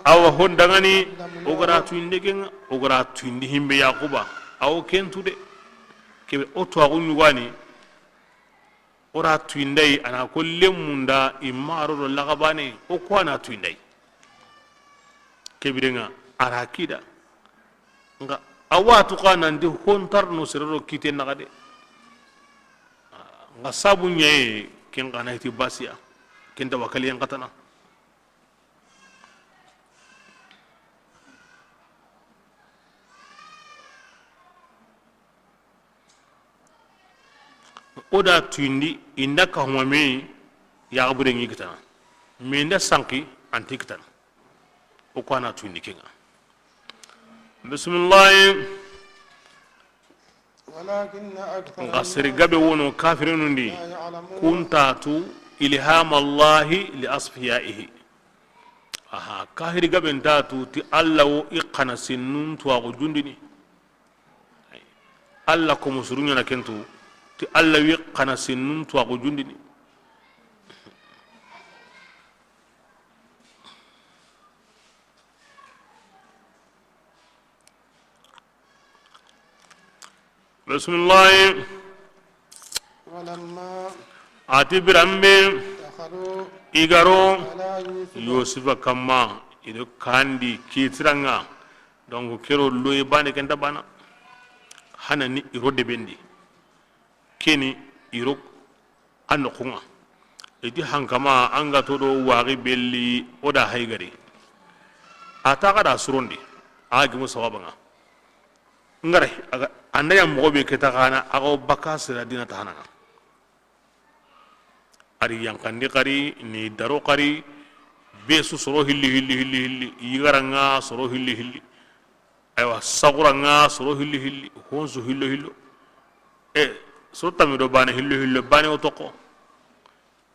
awa ho da ŋa ni, o ga ra tuyindi ke ŋa, o ga ra tuyindi himbe Yaxuba, awo ken tu de. Kebe o tuwaxu ɲugani, o ra tuyindayi, a na ko lemunda, i ma ro do laxabane, o ko a na tuyindayi. Ke biren ŋa a ra kida. Nxa a watu xa nanti ho nta ro no sere do kite naxa de. Nxa sabu ɲa yi ken xa na hiti basiya. Ken nta wakaliyen xatana. O da tuyindi, i nda ka huma me, yaxa buren ŋi kitana. Me nda sanki, an ti kitana. O ko a na tuyindi ke ŋa. Bisimilahi. ولكن أكثر Nxa sere gabe wono kafirinun di, الناس لا يعلمون. Kun nta tu ilhama Allahi li asfiyaihi. Aha, kafiri gabe nta tu ti Alla wo i xana sinnun tuwaxu jundini. Alla ko musuru ɲa na ken tu ti Alla wi xana sinnun tuwaxu jundini. Bisimilahi. ولما A ti biranbe دخلوا i ga ro على يوسف Yusufa kamma, i do kandi kitiran ŋa. Donc kero loye bane ken nta bana. Hana ni i ro debendi. Keni i ro a noxun ŋa. I ti hankama an ga to do waxi belli o da haygari. A ta xa da surondi. A gimu sawaba ŋa. Ngare, a ga, an da ya moxo be ke ta xana, a ga wo baka sira dina ta hana ŋa. A ri yanqandi xari, ni daro xari, be su soro hilli, hilli, hilli, hilli, yigaran ŋa soro hilli, hilli. Aywa, saxuran ŋa soro hilli, hilli, honsu hillo, hillo. E, soro tami do bane hillo, hillo, bane o toxo.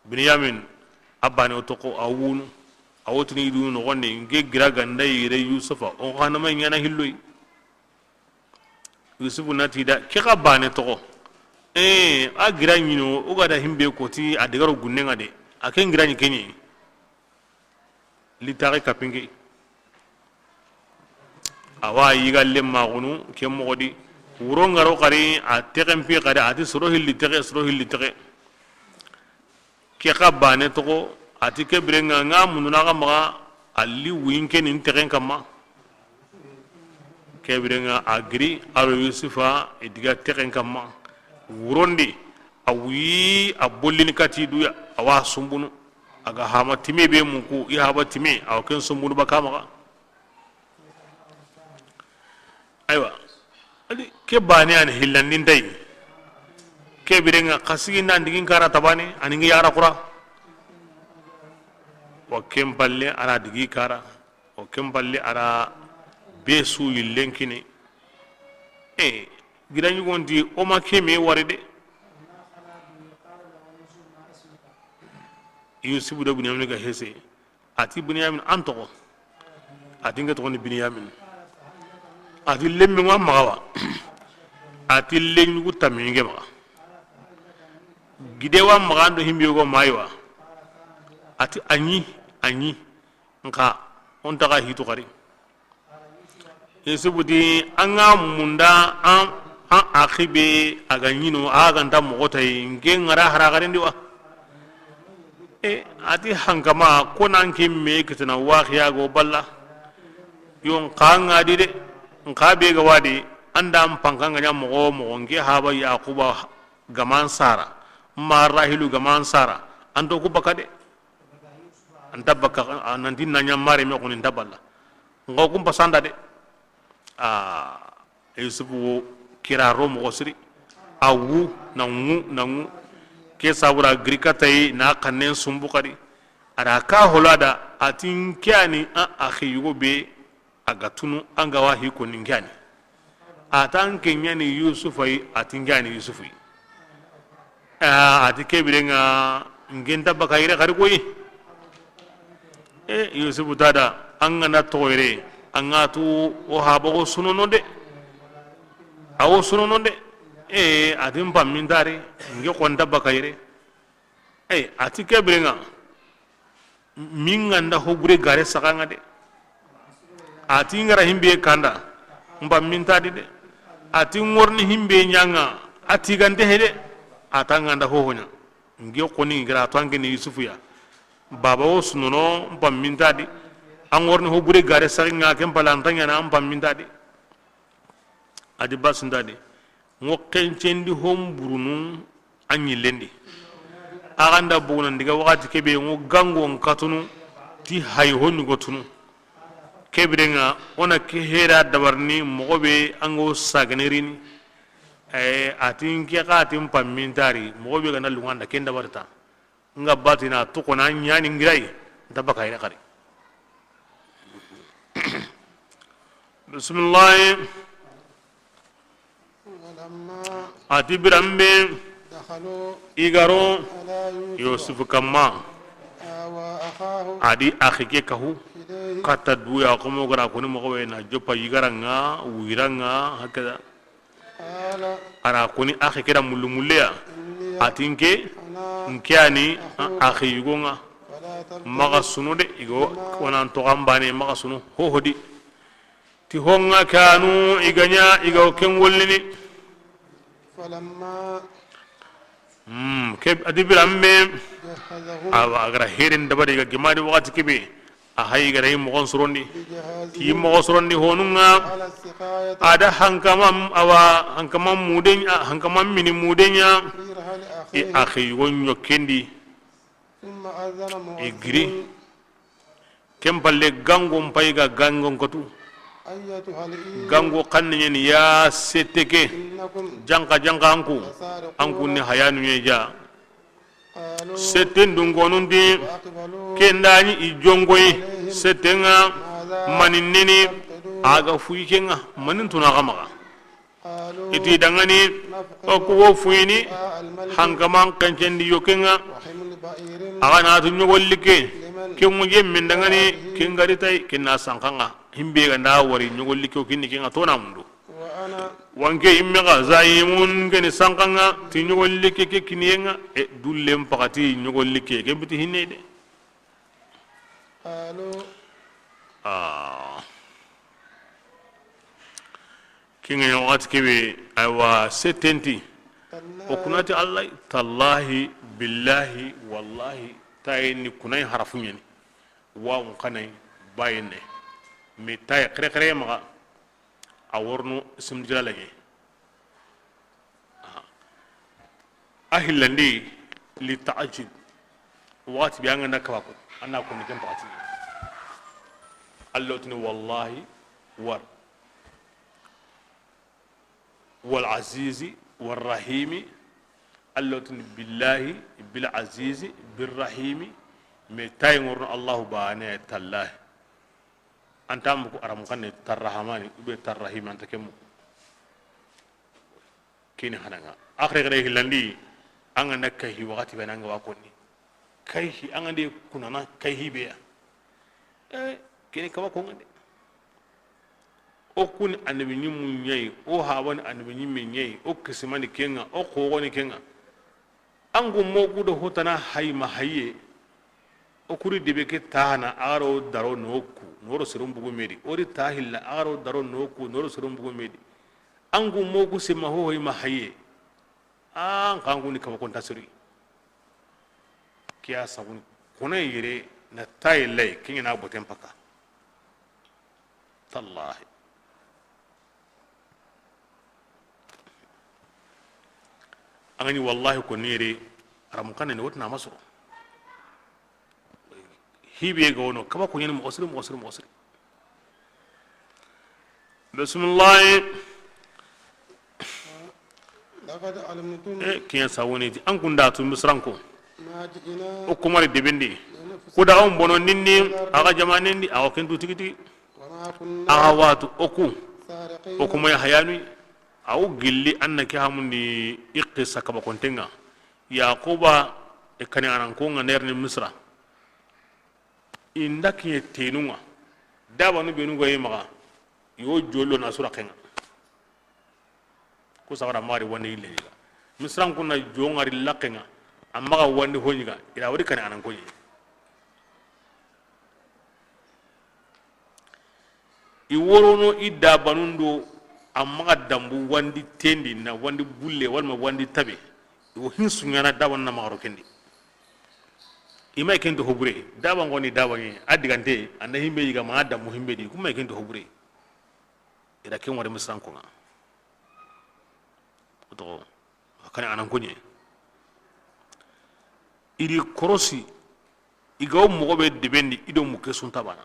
Binyamin, a bane o toxo, a wunu. A wotini i du noxondi, nke gira ganda yire Yusufa, o xana ma ɲana hilloyi. Yusufu na ti da, ke xa bane toxo. E, a gira ɲino, o ga da himbe koti, a digaro gunnen ŋa de. A ke gira ɲi ke ɲi. Li taxe kapinke. Awa yigalle maxunu ke moxo di. Wuro ŋaro xari a texen pi xari a ti soro hilli texe, soro hilli texe. Ke xa bane toxo a ti ke biren ŋa ŋa munduna xa maxa a li wuyinke nin texen kamma. Ke biren ŋa a giri a ro Yusufa i diga texen kamma. Wurondi a wuyi a bollini kati duya a wa sumbunu. A ga hama time be munku i haba time a wa ken sumbunu baka maxa. Aywa. Adi ke bane ani hillandin tay. Ke biren ŋa xa sigi nan digin kara tabane ani ngi yara kura. Wa ken palle a ra digi kara. O ken palle a ra be su yillen kini. E, gida ɲugonti o ma ke me wari de. Yusufu do Binyamin ga hese. A ti Binyamin an toxo. A ti nke toxo ni Binyamin. A ti lemmi ŋa maxa wa. A ti leɲugu tammi nke maxa. Gide wa maxa an do himbe go mayi wa. A ti a ɲi, a ɲi. Nxa o nta xa hitu xari. Yusufu ti an ga munda an, an axi be a ga ɲino a ga nta moxo tayi nke ŋara hara xarendi wa. E, a ti hankama ko nan ke me kitana waxiya go balla. Yo nxa ŋa di de, nxa be ga wadi an da an panka ŋa ɲa moxo moxo nke haba Yaxuba gaman sara, ma Rahilu gaman sara, an to ku baka de. An ta baka, a nanti na ɲa mare me xoni nta balla. Nga kun pasanda de. A, Yusufu wo kira ro moxo siri. A wu, na ŋu, na ŋu. Ke sabura giri kata yi, na xannen sumbu xadi. A da ka hola da, a ti n ke ya ni a, axi yugo be, a ga tunu, an ga wa hi ko ni n ke ya ni. A ta n ke ɲa ni Yusufa yi, a ti n ke ya ni Yusufu yi. A, a ti ke bire ŋa, n ke nta baka yire xadi koyi. E, Yusufu ta da, an ga na toxo yere, an ga tu o haba o sunono de. A wo sunono de. E, a ti n pammi nta ri, n ke xo nta baka yere. E, a ti ke bire ŋa, min ga nda ho bure gare saxa ŋa de. A ti n ga ra himbe kanda, n pammi nta di de. A ti n ŋorni himbe ɲa ŋa, a ti gante he de. A ta n ga nda ho ho ɲa. N ke xo ni n ga ra to an ke ni Yusufu ya. Baba wo sunono, n pammi nta di. An ŋorni ho bure gare saxa ŋa, ke n pala nta ɲa na, n pammi nta di. A di basi nta di. Ŋo xencendi hon burunu a ɲillendi. A ga nda buguna n diga waxati ke be ŋo gango n katunu ti hayi ho ɲugo tunu. Ke bire ŋa o na ke hera dabarini moxo be an ga wo sagene rini. E, a ti n ke xa ti n pammi nta ri moxo be ga na lunga nda ken dabari ta. N ga batina toxo na ɲa ni n gira yi, nta baka yere xadi. Bisimilahi. ولما A ti biranbe دخلوا i ga ro على يوسف Yusufu kamma. آوى أخاه A di axi ke kahu. إليه Katta duya, komo ga ra koni moxo be na joppa yigara ŋa, wira ŋa, hakada. قال A ra koni axi ke da mullu mulleya. إني A ti n ke, أنا n ke ya ni أخوك axi yugo ŋa. فلا تبتئس Maxa suno de, i go, بما wa na n toxo an bane, maxa suno, ho ho di. Ti ho ŋa kanu, i ga ɲa, i ga wo ken gollini. فلما Hmm, ke, a di biranbe, جهزهم awa, a ga ra herin dabari, i ga gemadi waxati ke be, a hayi i ga ra yi moxon sorondi. بجهازهم Ti moxo sorondi honu ŋa, على السقاية a da hankama, awa, hankama muden, a, hankama mini muden ɲa, في رحل i أخيه. Axi yugo ɲokkendi. ثم أذن I giri. مؤذن Ken palle, gango n payi ga gango n katu. أيتها العير Gango xanne ɲeni ya sette ke. إنكم Janka, janka anku. لسارقون Anku ni hayanu ye ja. قالوا Setten dungonun di. وأقبلوا Ken da ɲi i jongoyi. عليهم Setten ŋa ماذا mani neni. تفقدون A ga fuyi ken ŋa. Manin tuna ga maxa. قالوا I ti dangani, نفقد o ku wo fuyini, وقاء الملك hankaman xencendi yokke ŋa, وحمل بعير a ga na tu ɲogollikke, لمن ke ŋuje min dangani, به ken ga ri tay, ken na sanka ŋa, himbe ga nda wari ɲogollikke, o kinni ke ŋa tona mundu. وأنا Wanke imme ga zayimun, ke ni sanka ŋa, ti ɲogollikke ke kiniye ŋa, e, dullen paxati ɲogollikke, ke biti hinne de. قالوا Ah. Kinga ɲa waxati kebe, aywa, settenti. O تالله kunati Allah, tallahi, billahi, wallahi, taye ni kunay harafu ɲeni. Wawun kanay, baye ne. Mi taye xere xere maxa, a worno ism jalala ɲe. A hillandi li ta'ajjub. Waxati be an ga na kaba ko, an na ko ni ken paxati. Allah tini wallahi war. Wal azizi war rahimi. Allah tini billahi bil azizi bir rahimi. Mais tayi ŋorno Allahu bane tallahi. Anta muku aramu kanne tarrahamani ube tarrahimi anta kemu. Kini hananga. Akhre gare hillandi, an ga na kayhi waxati be na an ga wa konni. Kayhi, an ga nde kunana kayhi be ya. Eh, kini kaba ko ngande. O kuni annabi ɲimmu ɲayi, o habani annabi ɲimme ɲayi, o kisimani kenga, o xogoni kenga. An gu mogu do hotana hay ma haye. O kuri debe ke tahana, a ga ro daro no ku, noro serum bugu medi. O ri tahilla, a ga ro daro no ku, noro serum bugu medi. An gu mogu sima ho hay ma haye. An kangu ni kaba konta siri. Kiya sabun kona yere na tayi lay, kinga na boten paka. Tallahi. An ga ni wallahi ko nere, aram kanne ne wotna masoro. Hibe ga wono, kaba ko ɲani moxo siri, moxo siri, moxo siri. Bismillahi. E, kiɲa sawoni ti, an kun da tu Misranko. O ku ma ri deben di. Ku da an bono ninni, a ga jamanen di, a wa ken tu tigi tigi. A ga watu o ku. O ku ma ya hayanu. A wo gilli an na ke hamundi i qissa kaba kontenga. Yaquba e kani anan ko nga nerni Misra. I nda kiɲe tenunga. Dabanu benu ga yi maxa. Yo jollo na sura kenga. Ku saxara mari wandi ille yiga. Misran kunna jongari lakenga. Amma ga wandi honyiga. Ila wari kani anan koyi. I worono i dabanundo, amma ga dambu wandi tendi na wandi bulle walma wandi tabe. I wo hinsu ɲana daban na maxaro kendi. I ma i kento hobure. Daban goni daban ye. A digante, anda himbe yiga ma dambu himbe di. Kuma i kento hobure. I da ken wari Misran konga. Oto, kani anan koɲe. I di korosi, i ga wo moxo be debendi, i do muke sunta bana.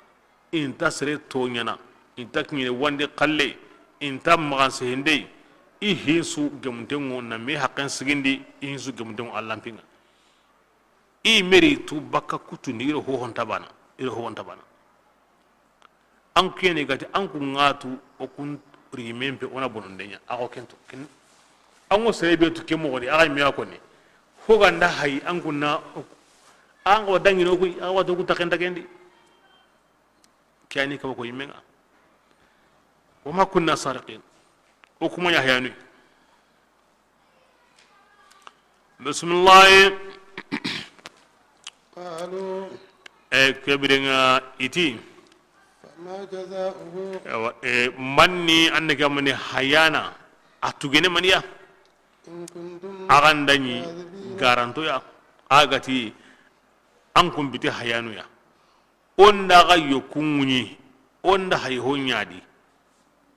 I nta sere toɲana, i nta kiɲene wandi xalle, i nta maxan sehende, i hinsu gemuntengo na me haqen sigindi, i hinsu gemuntengo a lampinga. I meri tu bakka kutundi, i do hohonta bana, i do hohonta bana. An kene gati, an ku ŋatu, o kun rimen pe, o na bononde ɲa, a xo kento, ken. An go sere be tu ke moxo di, a ga me a koni. Ho ganda hay, an kunna, an go dangino kuy, a wa to ku taken takendi. Ke ani kaba ko yimenga. Wa ma kunna sariqin. O kuma ya hayanu. Bisimilahi. قالوا. E, ke birenga i ti. فما جزاؤه. Ewa, e, manni anne ke mani hayana a tugene maniya. إن كنتم. A ga nda ɲi. كاذبين. Garanto ya. A ga ti an kun biti hayanu ya. O nda ga yo kunŋuɲi. O nda hay ho ɲa di.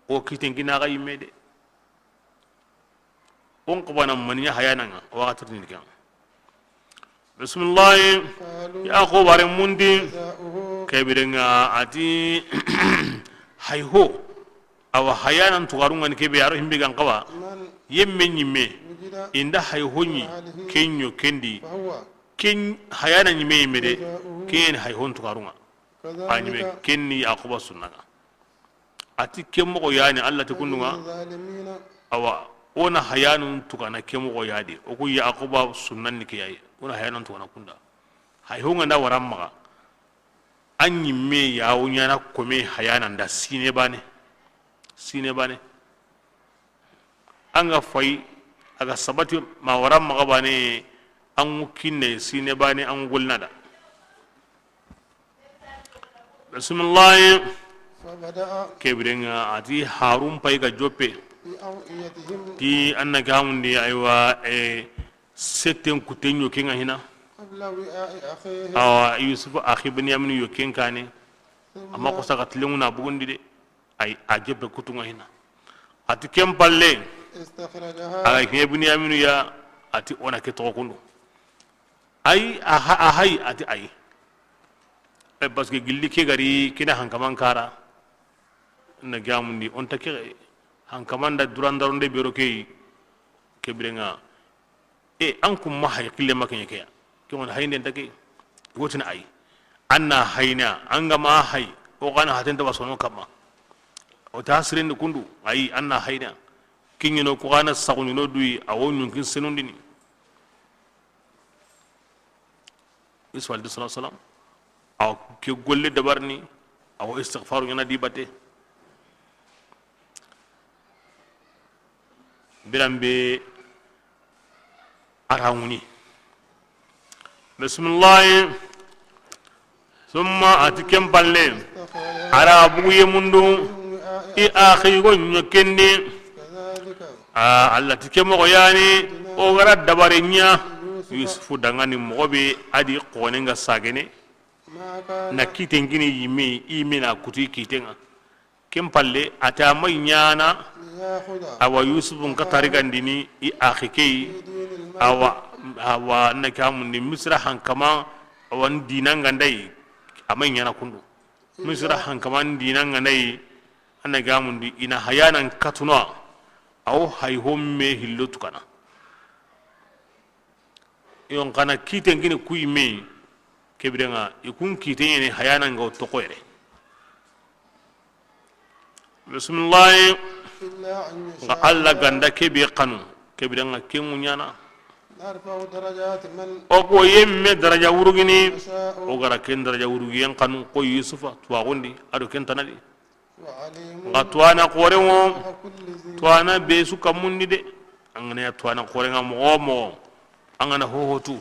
O kiten kina ga yimme de. O n xabana maniya hayananga, o waxati ni kan. Bisimilahi. قالوا. Ya xo bare mundi. جزاؤه. Ke birenga a ti hay ho. Awa hayanan tugarunga ni kebe aro himbe gan xawa. من. Yemme ɲimme. وجد. I nda hay ho ɲi. في رحله. Kenyo kendi. فهو. Ken hayana ɲimme yimme de. جزاؤه. Ken hay hon tugarunga. كذلك. A ɲimme ken ni Yaquba sunnanga. A ti ke moxo yani, Allah ti kundunga. الظالمين. Awa, o na hayanun tugana ke moxo ya di. O ku Yaquba sunnan ni ke yayi. O na hayanun tugana kunda. Hay ho nga nda waran maxa. An ɲimme ya wo ɲana kome hayanan da sine bane. Sine bane. An ga fayi, a ga sabati ma waran maxa bane, an ŋu kinne sine bane, an ŋu golina da. Bisimilahi. فبدأ. Ke birenga a ti Harun pay ga joppe. بأوعيتهم. Ti anna gamundi aywa, e, setten kutenyo kenga hina. قبل وعاء أخيه. Awa Yusuf axi Binyamin yo ken kane. ثم. Amma ko saga tilenguna bugundi de. Ay, a joppe kutunga hina. A ti ken palle. استخرجها. A ga kiɲe Binyaminu ya, a ti o na ke toxo kundu. Ay, a ha-, a hay, a ti ay. E, parce que gilli ke gari kina hankaman kara. Na gamundi, o nta ke hankaman da durandaronde bero ke, ke birenga. E, an kun ma hay kille ma keɲe ke ya. Ke wona hayinde nta ke. Wotina ay. Anna hayna, an ga ma hay, o gana haten ta basono kamma. O ta sirendi kundu, ay, anna hayna. Kiɲino ko gana saguɲino duyi, a wo ɲunkin senundini. Yusuf alayhi salatu wasalam, a wo ke golle dabarini, a wo istighfaru ɲana di bate. Biranbe a ra ŋuni. Bisimilahi. Summa, a ti ken palle, a ra bugu yemundu, i axi go ɲokendi. A, Allah ti ke moxo yani, o ga ra dabare ɲa Yusufu dangani moxo be, a di xonenga sagene, na kiten kini yimi, i mina kutu i kitenga. Ken palle, a ti a may ɲana, awa, Yusufu n ka tarigandini i axi ke yi, awa, awa, na ke amundi Misira hankama, awa, n dinanga nda yi, a may ɲana kundu. Misira hankama n dinanga nda yi, a na ke amundi i na hayanan katunu a, awo hay ho me hillo tukana. Yo, n xa na kiiten kini ku yinme, ke biren ŋa i kun kiiten ɲa ni hayana ŋa o toxo yere. Bisimilahi. إلا أن N xa يشاء Alla الله ga da ke be xanu, ke biren ŋa ke ŋu ɲaana. نرفع درجات من O ga yinme daraja wurugini, نشاء o ga ra ken daraja wurugiyen xanu, ko Yusufa, tuwaaxun di, a do ken tana di. وعليم N xa tuwaana xoore ŋo, فوق كل ذي tuwaana be su kanmun di de. An ga na ɲa tuwaana xoore ŋa moxo wo moxo, an ga na hoho tu,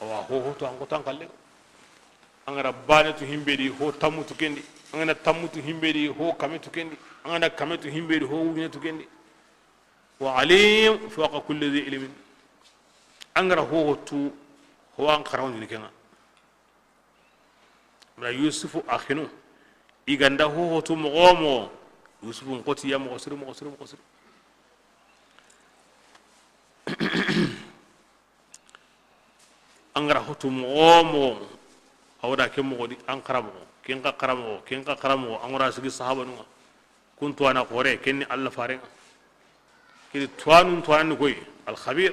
awa, hoho tu an xotan xalle. An ga na baane tu himbe di, ho tammu tu ken di. An ga na tammu tu himbe di, ho kame tu ken di. An ga na kame tu himbe di, ho wujine tu ken di. وعليم فوق كل ذي علم. An ga ra hoho tu, ho an xaranŋundini ken ŋa. Mira Yusufu axinu, i ga da hoho tu moxo wo moxo, Yusufu n xo ti ya moxo siri, moxo siri, moxo siri. An ga ra hoho tu moxo wo moxo, a wa da ke moxo di, an xaramoxo, ken xa xaramoxo, ken xa xaramoxo, an ga ra sigi sahabanun ŋa. Kun tuwaana xoore, ken ni Alla faaren ŋa. Ken ni tuwaanun tuwaana ni koyi, Alxabir.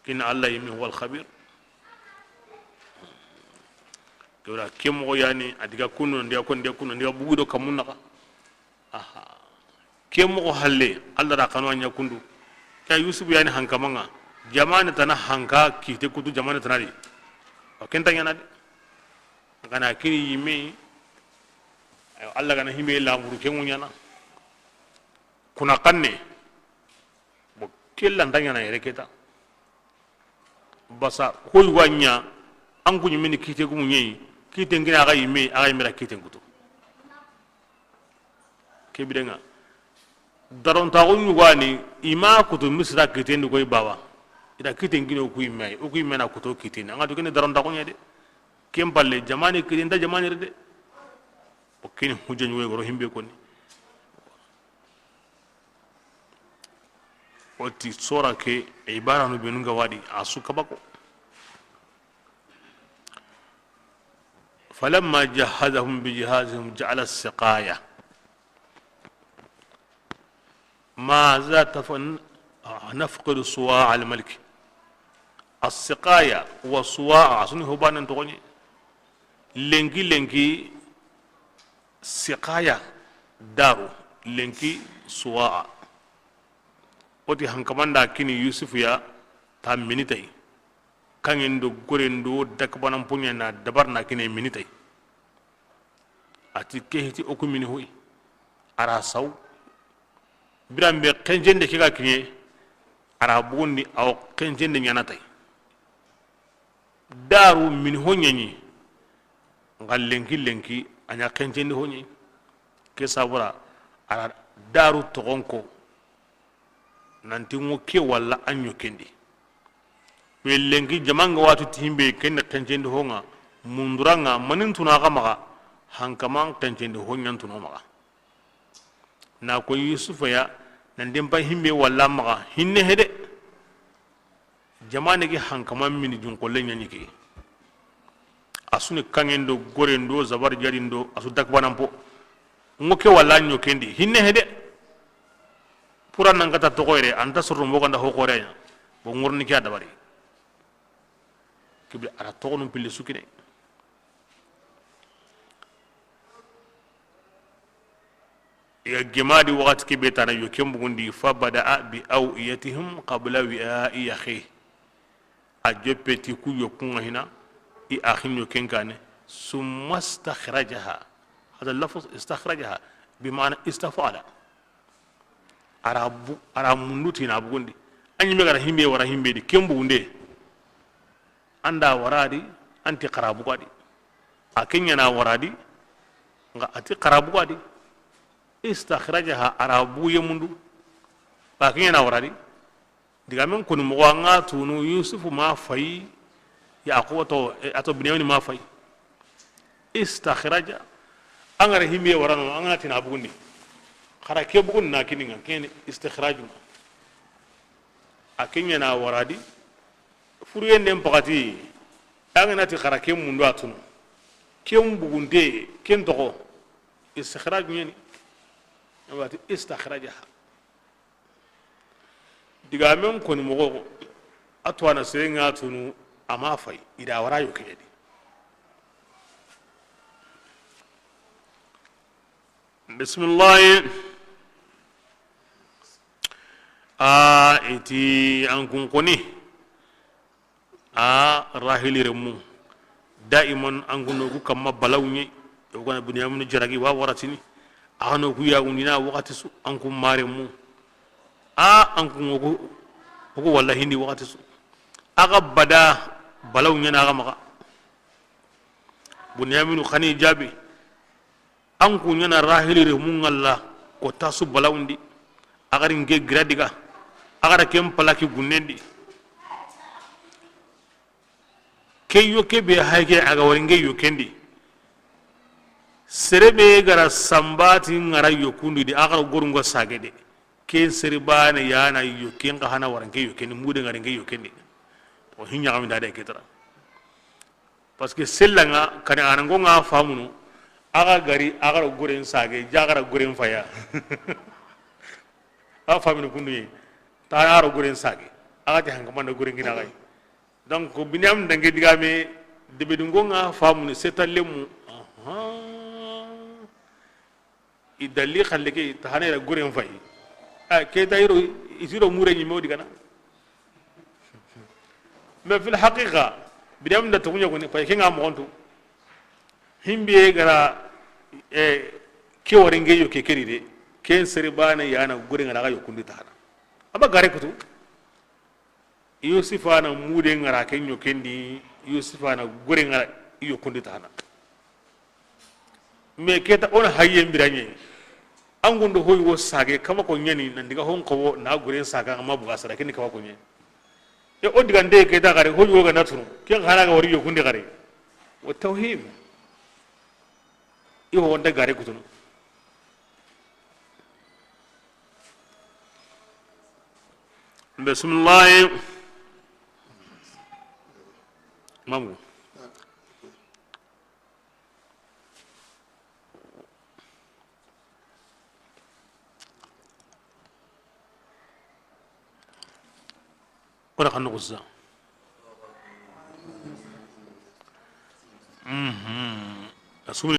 Ken ni Alla yinme, هو الخبير. Ke wala ke moxo ya ni, a diga kundu, n diga ko, n diga kundu, n diga bugu do kanmun naxa. Aha. Ke moxo halle, Alla da xanu a ɲa kundu. Ke Yusufu ya ni hankaman ŋa. Jamaane tana hanka kiite kutu jamaane tana di. Wa ken ta ɲaana de. N xa na kini yinme, ayo, Alla ga na himbe lamuru ke ŋu ɲaana. Kuna xanne, bo ke la nta ɲaana yere ke ta. Basa, hoy wa ɲa, an ku ɲi mini kiite gumu ɲeyi, kiiten kini a ga yinme, a ga yinme ra kiiten kutu. Ke biren ŋa, darontaxu ɲugani, i ma kutu Misira kiiten di koyi baba. I da kiiten kini o ku yinme yi, o ku yinme na kutu o kiiten di. An ga tu ken ni darontaxu ɲa de. Ken palle, jamaane kiiten nta jamaane yere de. O ken ni hujja ɲugo yi ga ro himbe koni. O ti sora ke, ibaranu benu ga wa di, a su kabako. فلما جهزهم بجهازهم جعل السقاية. ماذا تف-، نفقد صواع الملك. السقاية والصواع، a su ni ho baanen toxo ɲi. Lenki, lenki, siqaya, daaru, lenki, suwa'a. O ti hankaman da kini Yusufu ya, ta mini tay. Kaŋŋen do goren do dakbanan poɲe na dabar na kine mini tay. A ti ke hiti o ku mini hoy. A ra saw. Biran be xenjende ke ga kiɲe, a ra bugundi, awo xenjende ɲaana tay. Daaru mini ho ɲa ɲi, n xa lenki lenki a ɲa xenjendi ho ɲa ɲi. Ke sabura, a ra daaru toxon ko, nanti ŋo ke walla a ɲo ken di. Be lenki jama ŋa wa tu ti himbe ken ni xenjendi ho ŋa, mundura ŋa, mani n tuna xa maxa, hankaman xenjendi ho ɲa n tuno maxa. Na ko Yusufa ya, nan den pa himbe walla maxa, hinne hede. Jamaane ke hankama mini junkolle ɲa ɲi ke. A su ni kaŋŋen do, goren do, zabar jarin do, a su dakbanan po. Ŋo ke walla ɲo ken di, hinne hede. Pura nan kata toxo yere, an ta soro mo ganda ho xore ɲa. Bo ŋorni ke a dabari. Kibli a ra toxonun pilli su kine. I ga gemadi waxati ke be tana yo ken bugundi, فبدأ بأوعيتهم قبل وعاء أخيه. A joppe ti ku yo kun ŋa hina, i axin yo ken kane, ثم استخرجها. هذا اللفظ استخرجها بمعنى استفعل. A ra bu-, a ra mundu ti na bugundi. A ɲi me ga ra himbe wara himbe di, ken bugunde. An da wara di, an ti xara bugu a di. A ke ɲa na wara di, n xa a ti xara bugu a di. استخرجها, a ra bugu ye mundu. A ke ɲa na wara di. Digamen koni moxo, an ga tunu Yusufu ma fayi, Yaquba to, eh, a to Binyamini ma fayi. استخرج, an ga ra himbe wara no, an ga na ti na bugundi. Xara ke bugun na kini ŋa, ken ni istikhraju. A ke ɲa na wara di, furuyenden paxati, an ga na ti xara ke mundu a tunu. Ken bugunte, ken toxo, istikhraju ɲa ni. A wa ti استخرجها. Digamen koni moxo, A tuwana sere ŋa tunu, a ma fay, i da wara yo ke di. Bisimilahi. A i ti an kun koni. A Rahili renmu, daiman an kun no ku kamma balaw ɲi. Yo gana Buniyaminu jaragi wa waratini. A no ku yagundina wakati su, an kun marenmu. A an kun o ku, o ku walla hindi wakati su. A ga bada balaw ɲana a ga maxa. Buniyaminu xani jabi. An ku ɲana Rahili renmu ŋalla ko tasu balawundi. A ga ri nke gira diga. A ga ra ken palaki gunnendi. Ke yo ke be hayke a ga wari nke yo kendi. Sere be ga ra sambati ŋara yo kundi di, a ga ra gorunga sage de. Ken sere bane yana yo ken ka hana wara nke yo kendi, mude ŋara nke yo kendi. O hinya ga mi da de ketara. Parce que sella ŋa kane anango ŋa famunu, a ga gari a ga ra goren sage, ja ga ra goren faya. A famunu kunduye, ta a ra goren sage, a ga ti hankamanda goren gina gai. Donc Biniyam dange digame, debedungo ŋa famunu setallemu. Aha. I dalli xalle ke, ta hana ira goren fay. A ke ta iro, i tiro mure ɲi mo digana. Mais fil haqiqa, Biniyam da togunya goni fay ke ŋa mo onto. Himbe gara, e, ke wari nke yo ke keri de. Ken sere bane yana goren ŋa na ga yo kundi ta hana. A ba gare kutu. Yusufa na mude ŋara ke ɲo kendi, Yusufa na gore ŋara i yo kundi ta hana. Mais keta ona hayye mbiranye. An gundo hoy wo sage kama ko ɲani nan diga hon ko wo na gore saga ma buga sara kini kama ko ɲe. E o diga nde keta gare hoy wo ga natunu. Ken hana ga wari yo kundi gare. Wa tawhim. I ho wonde gare kutunu. Bisimilahi. Mamu. O da xa noxo sisan. Mhm. A sumuni.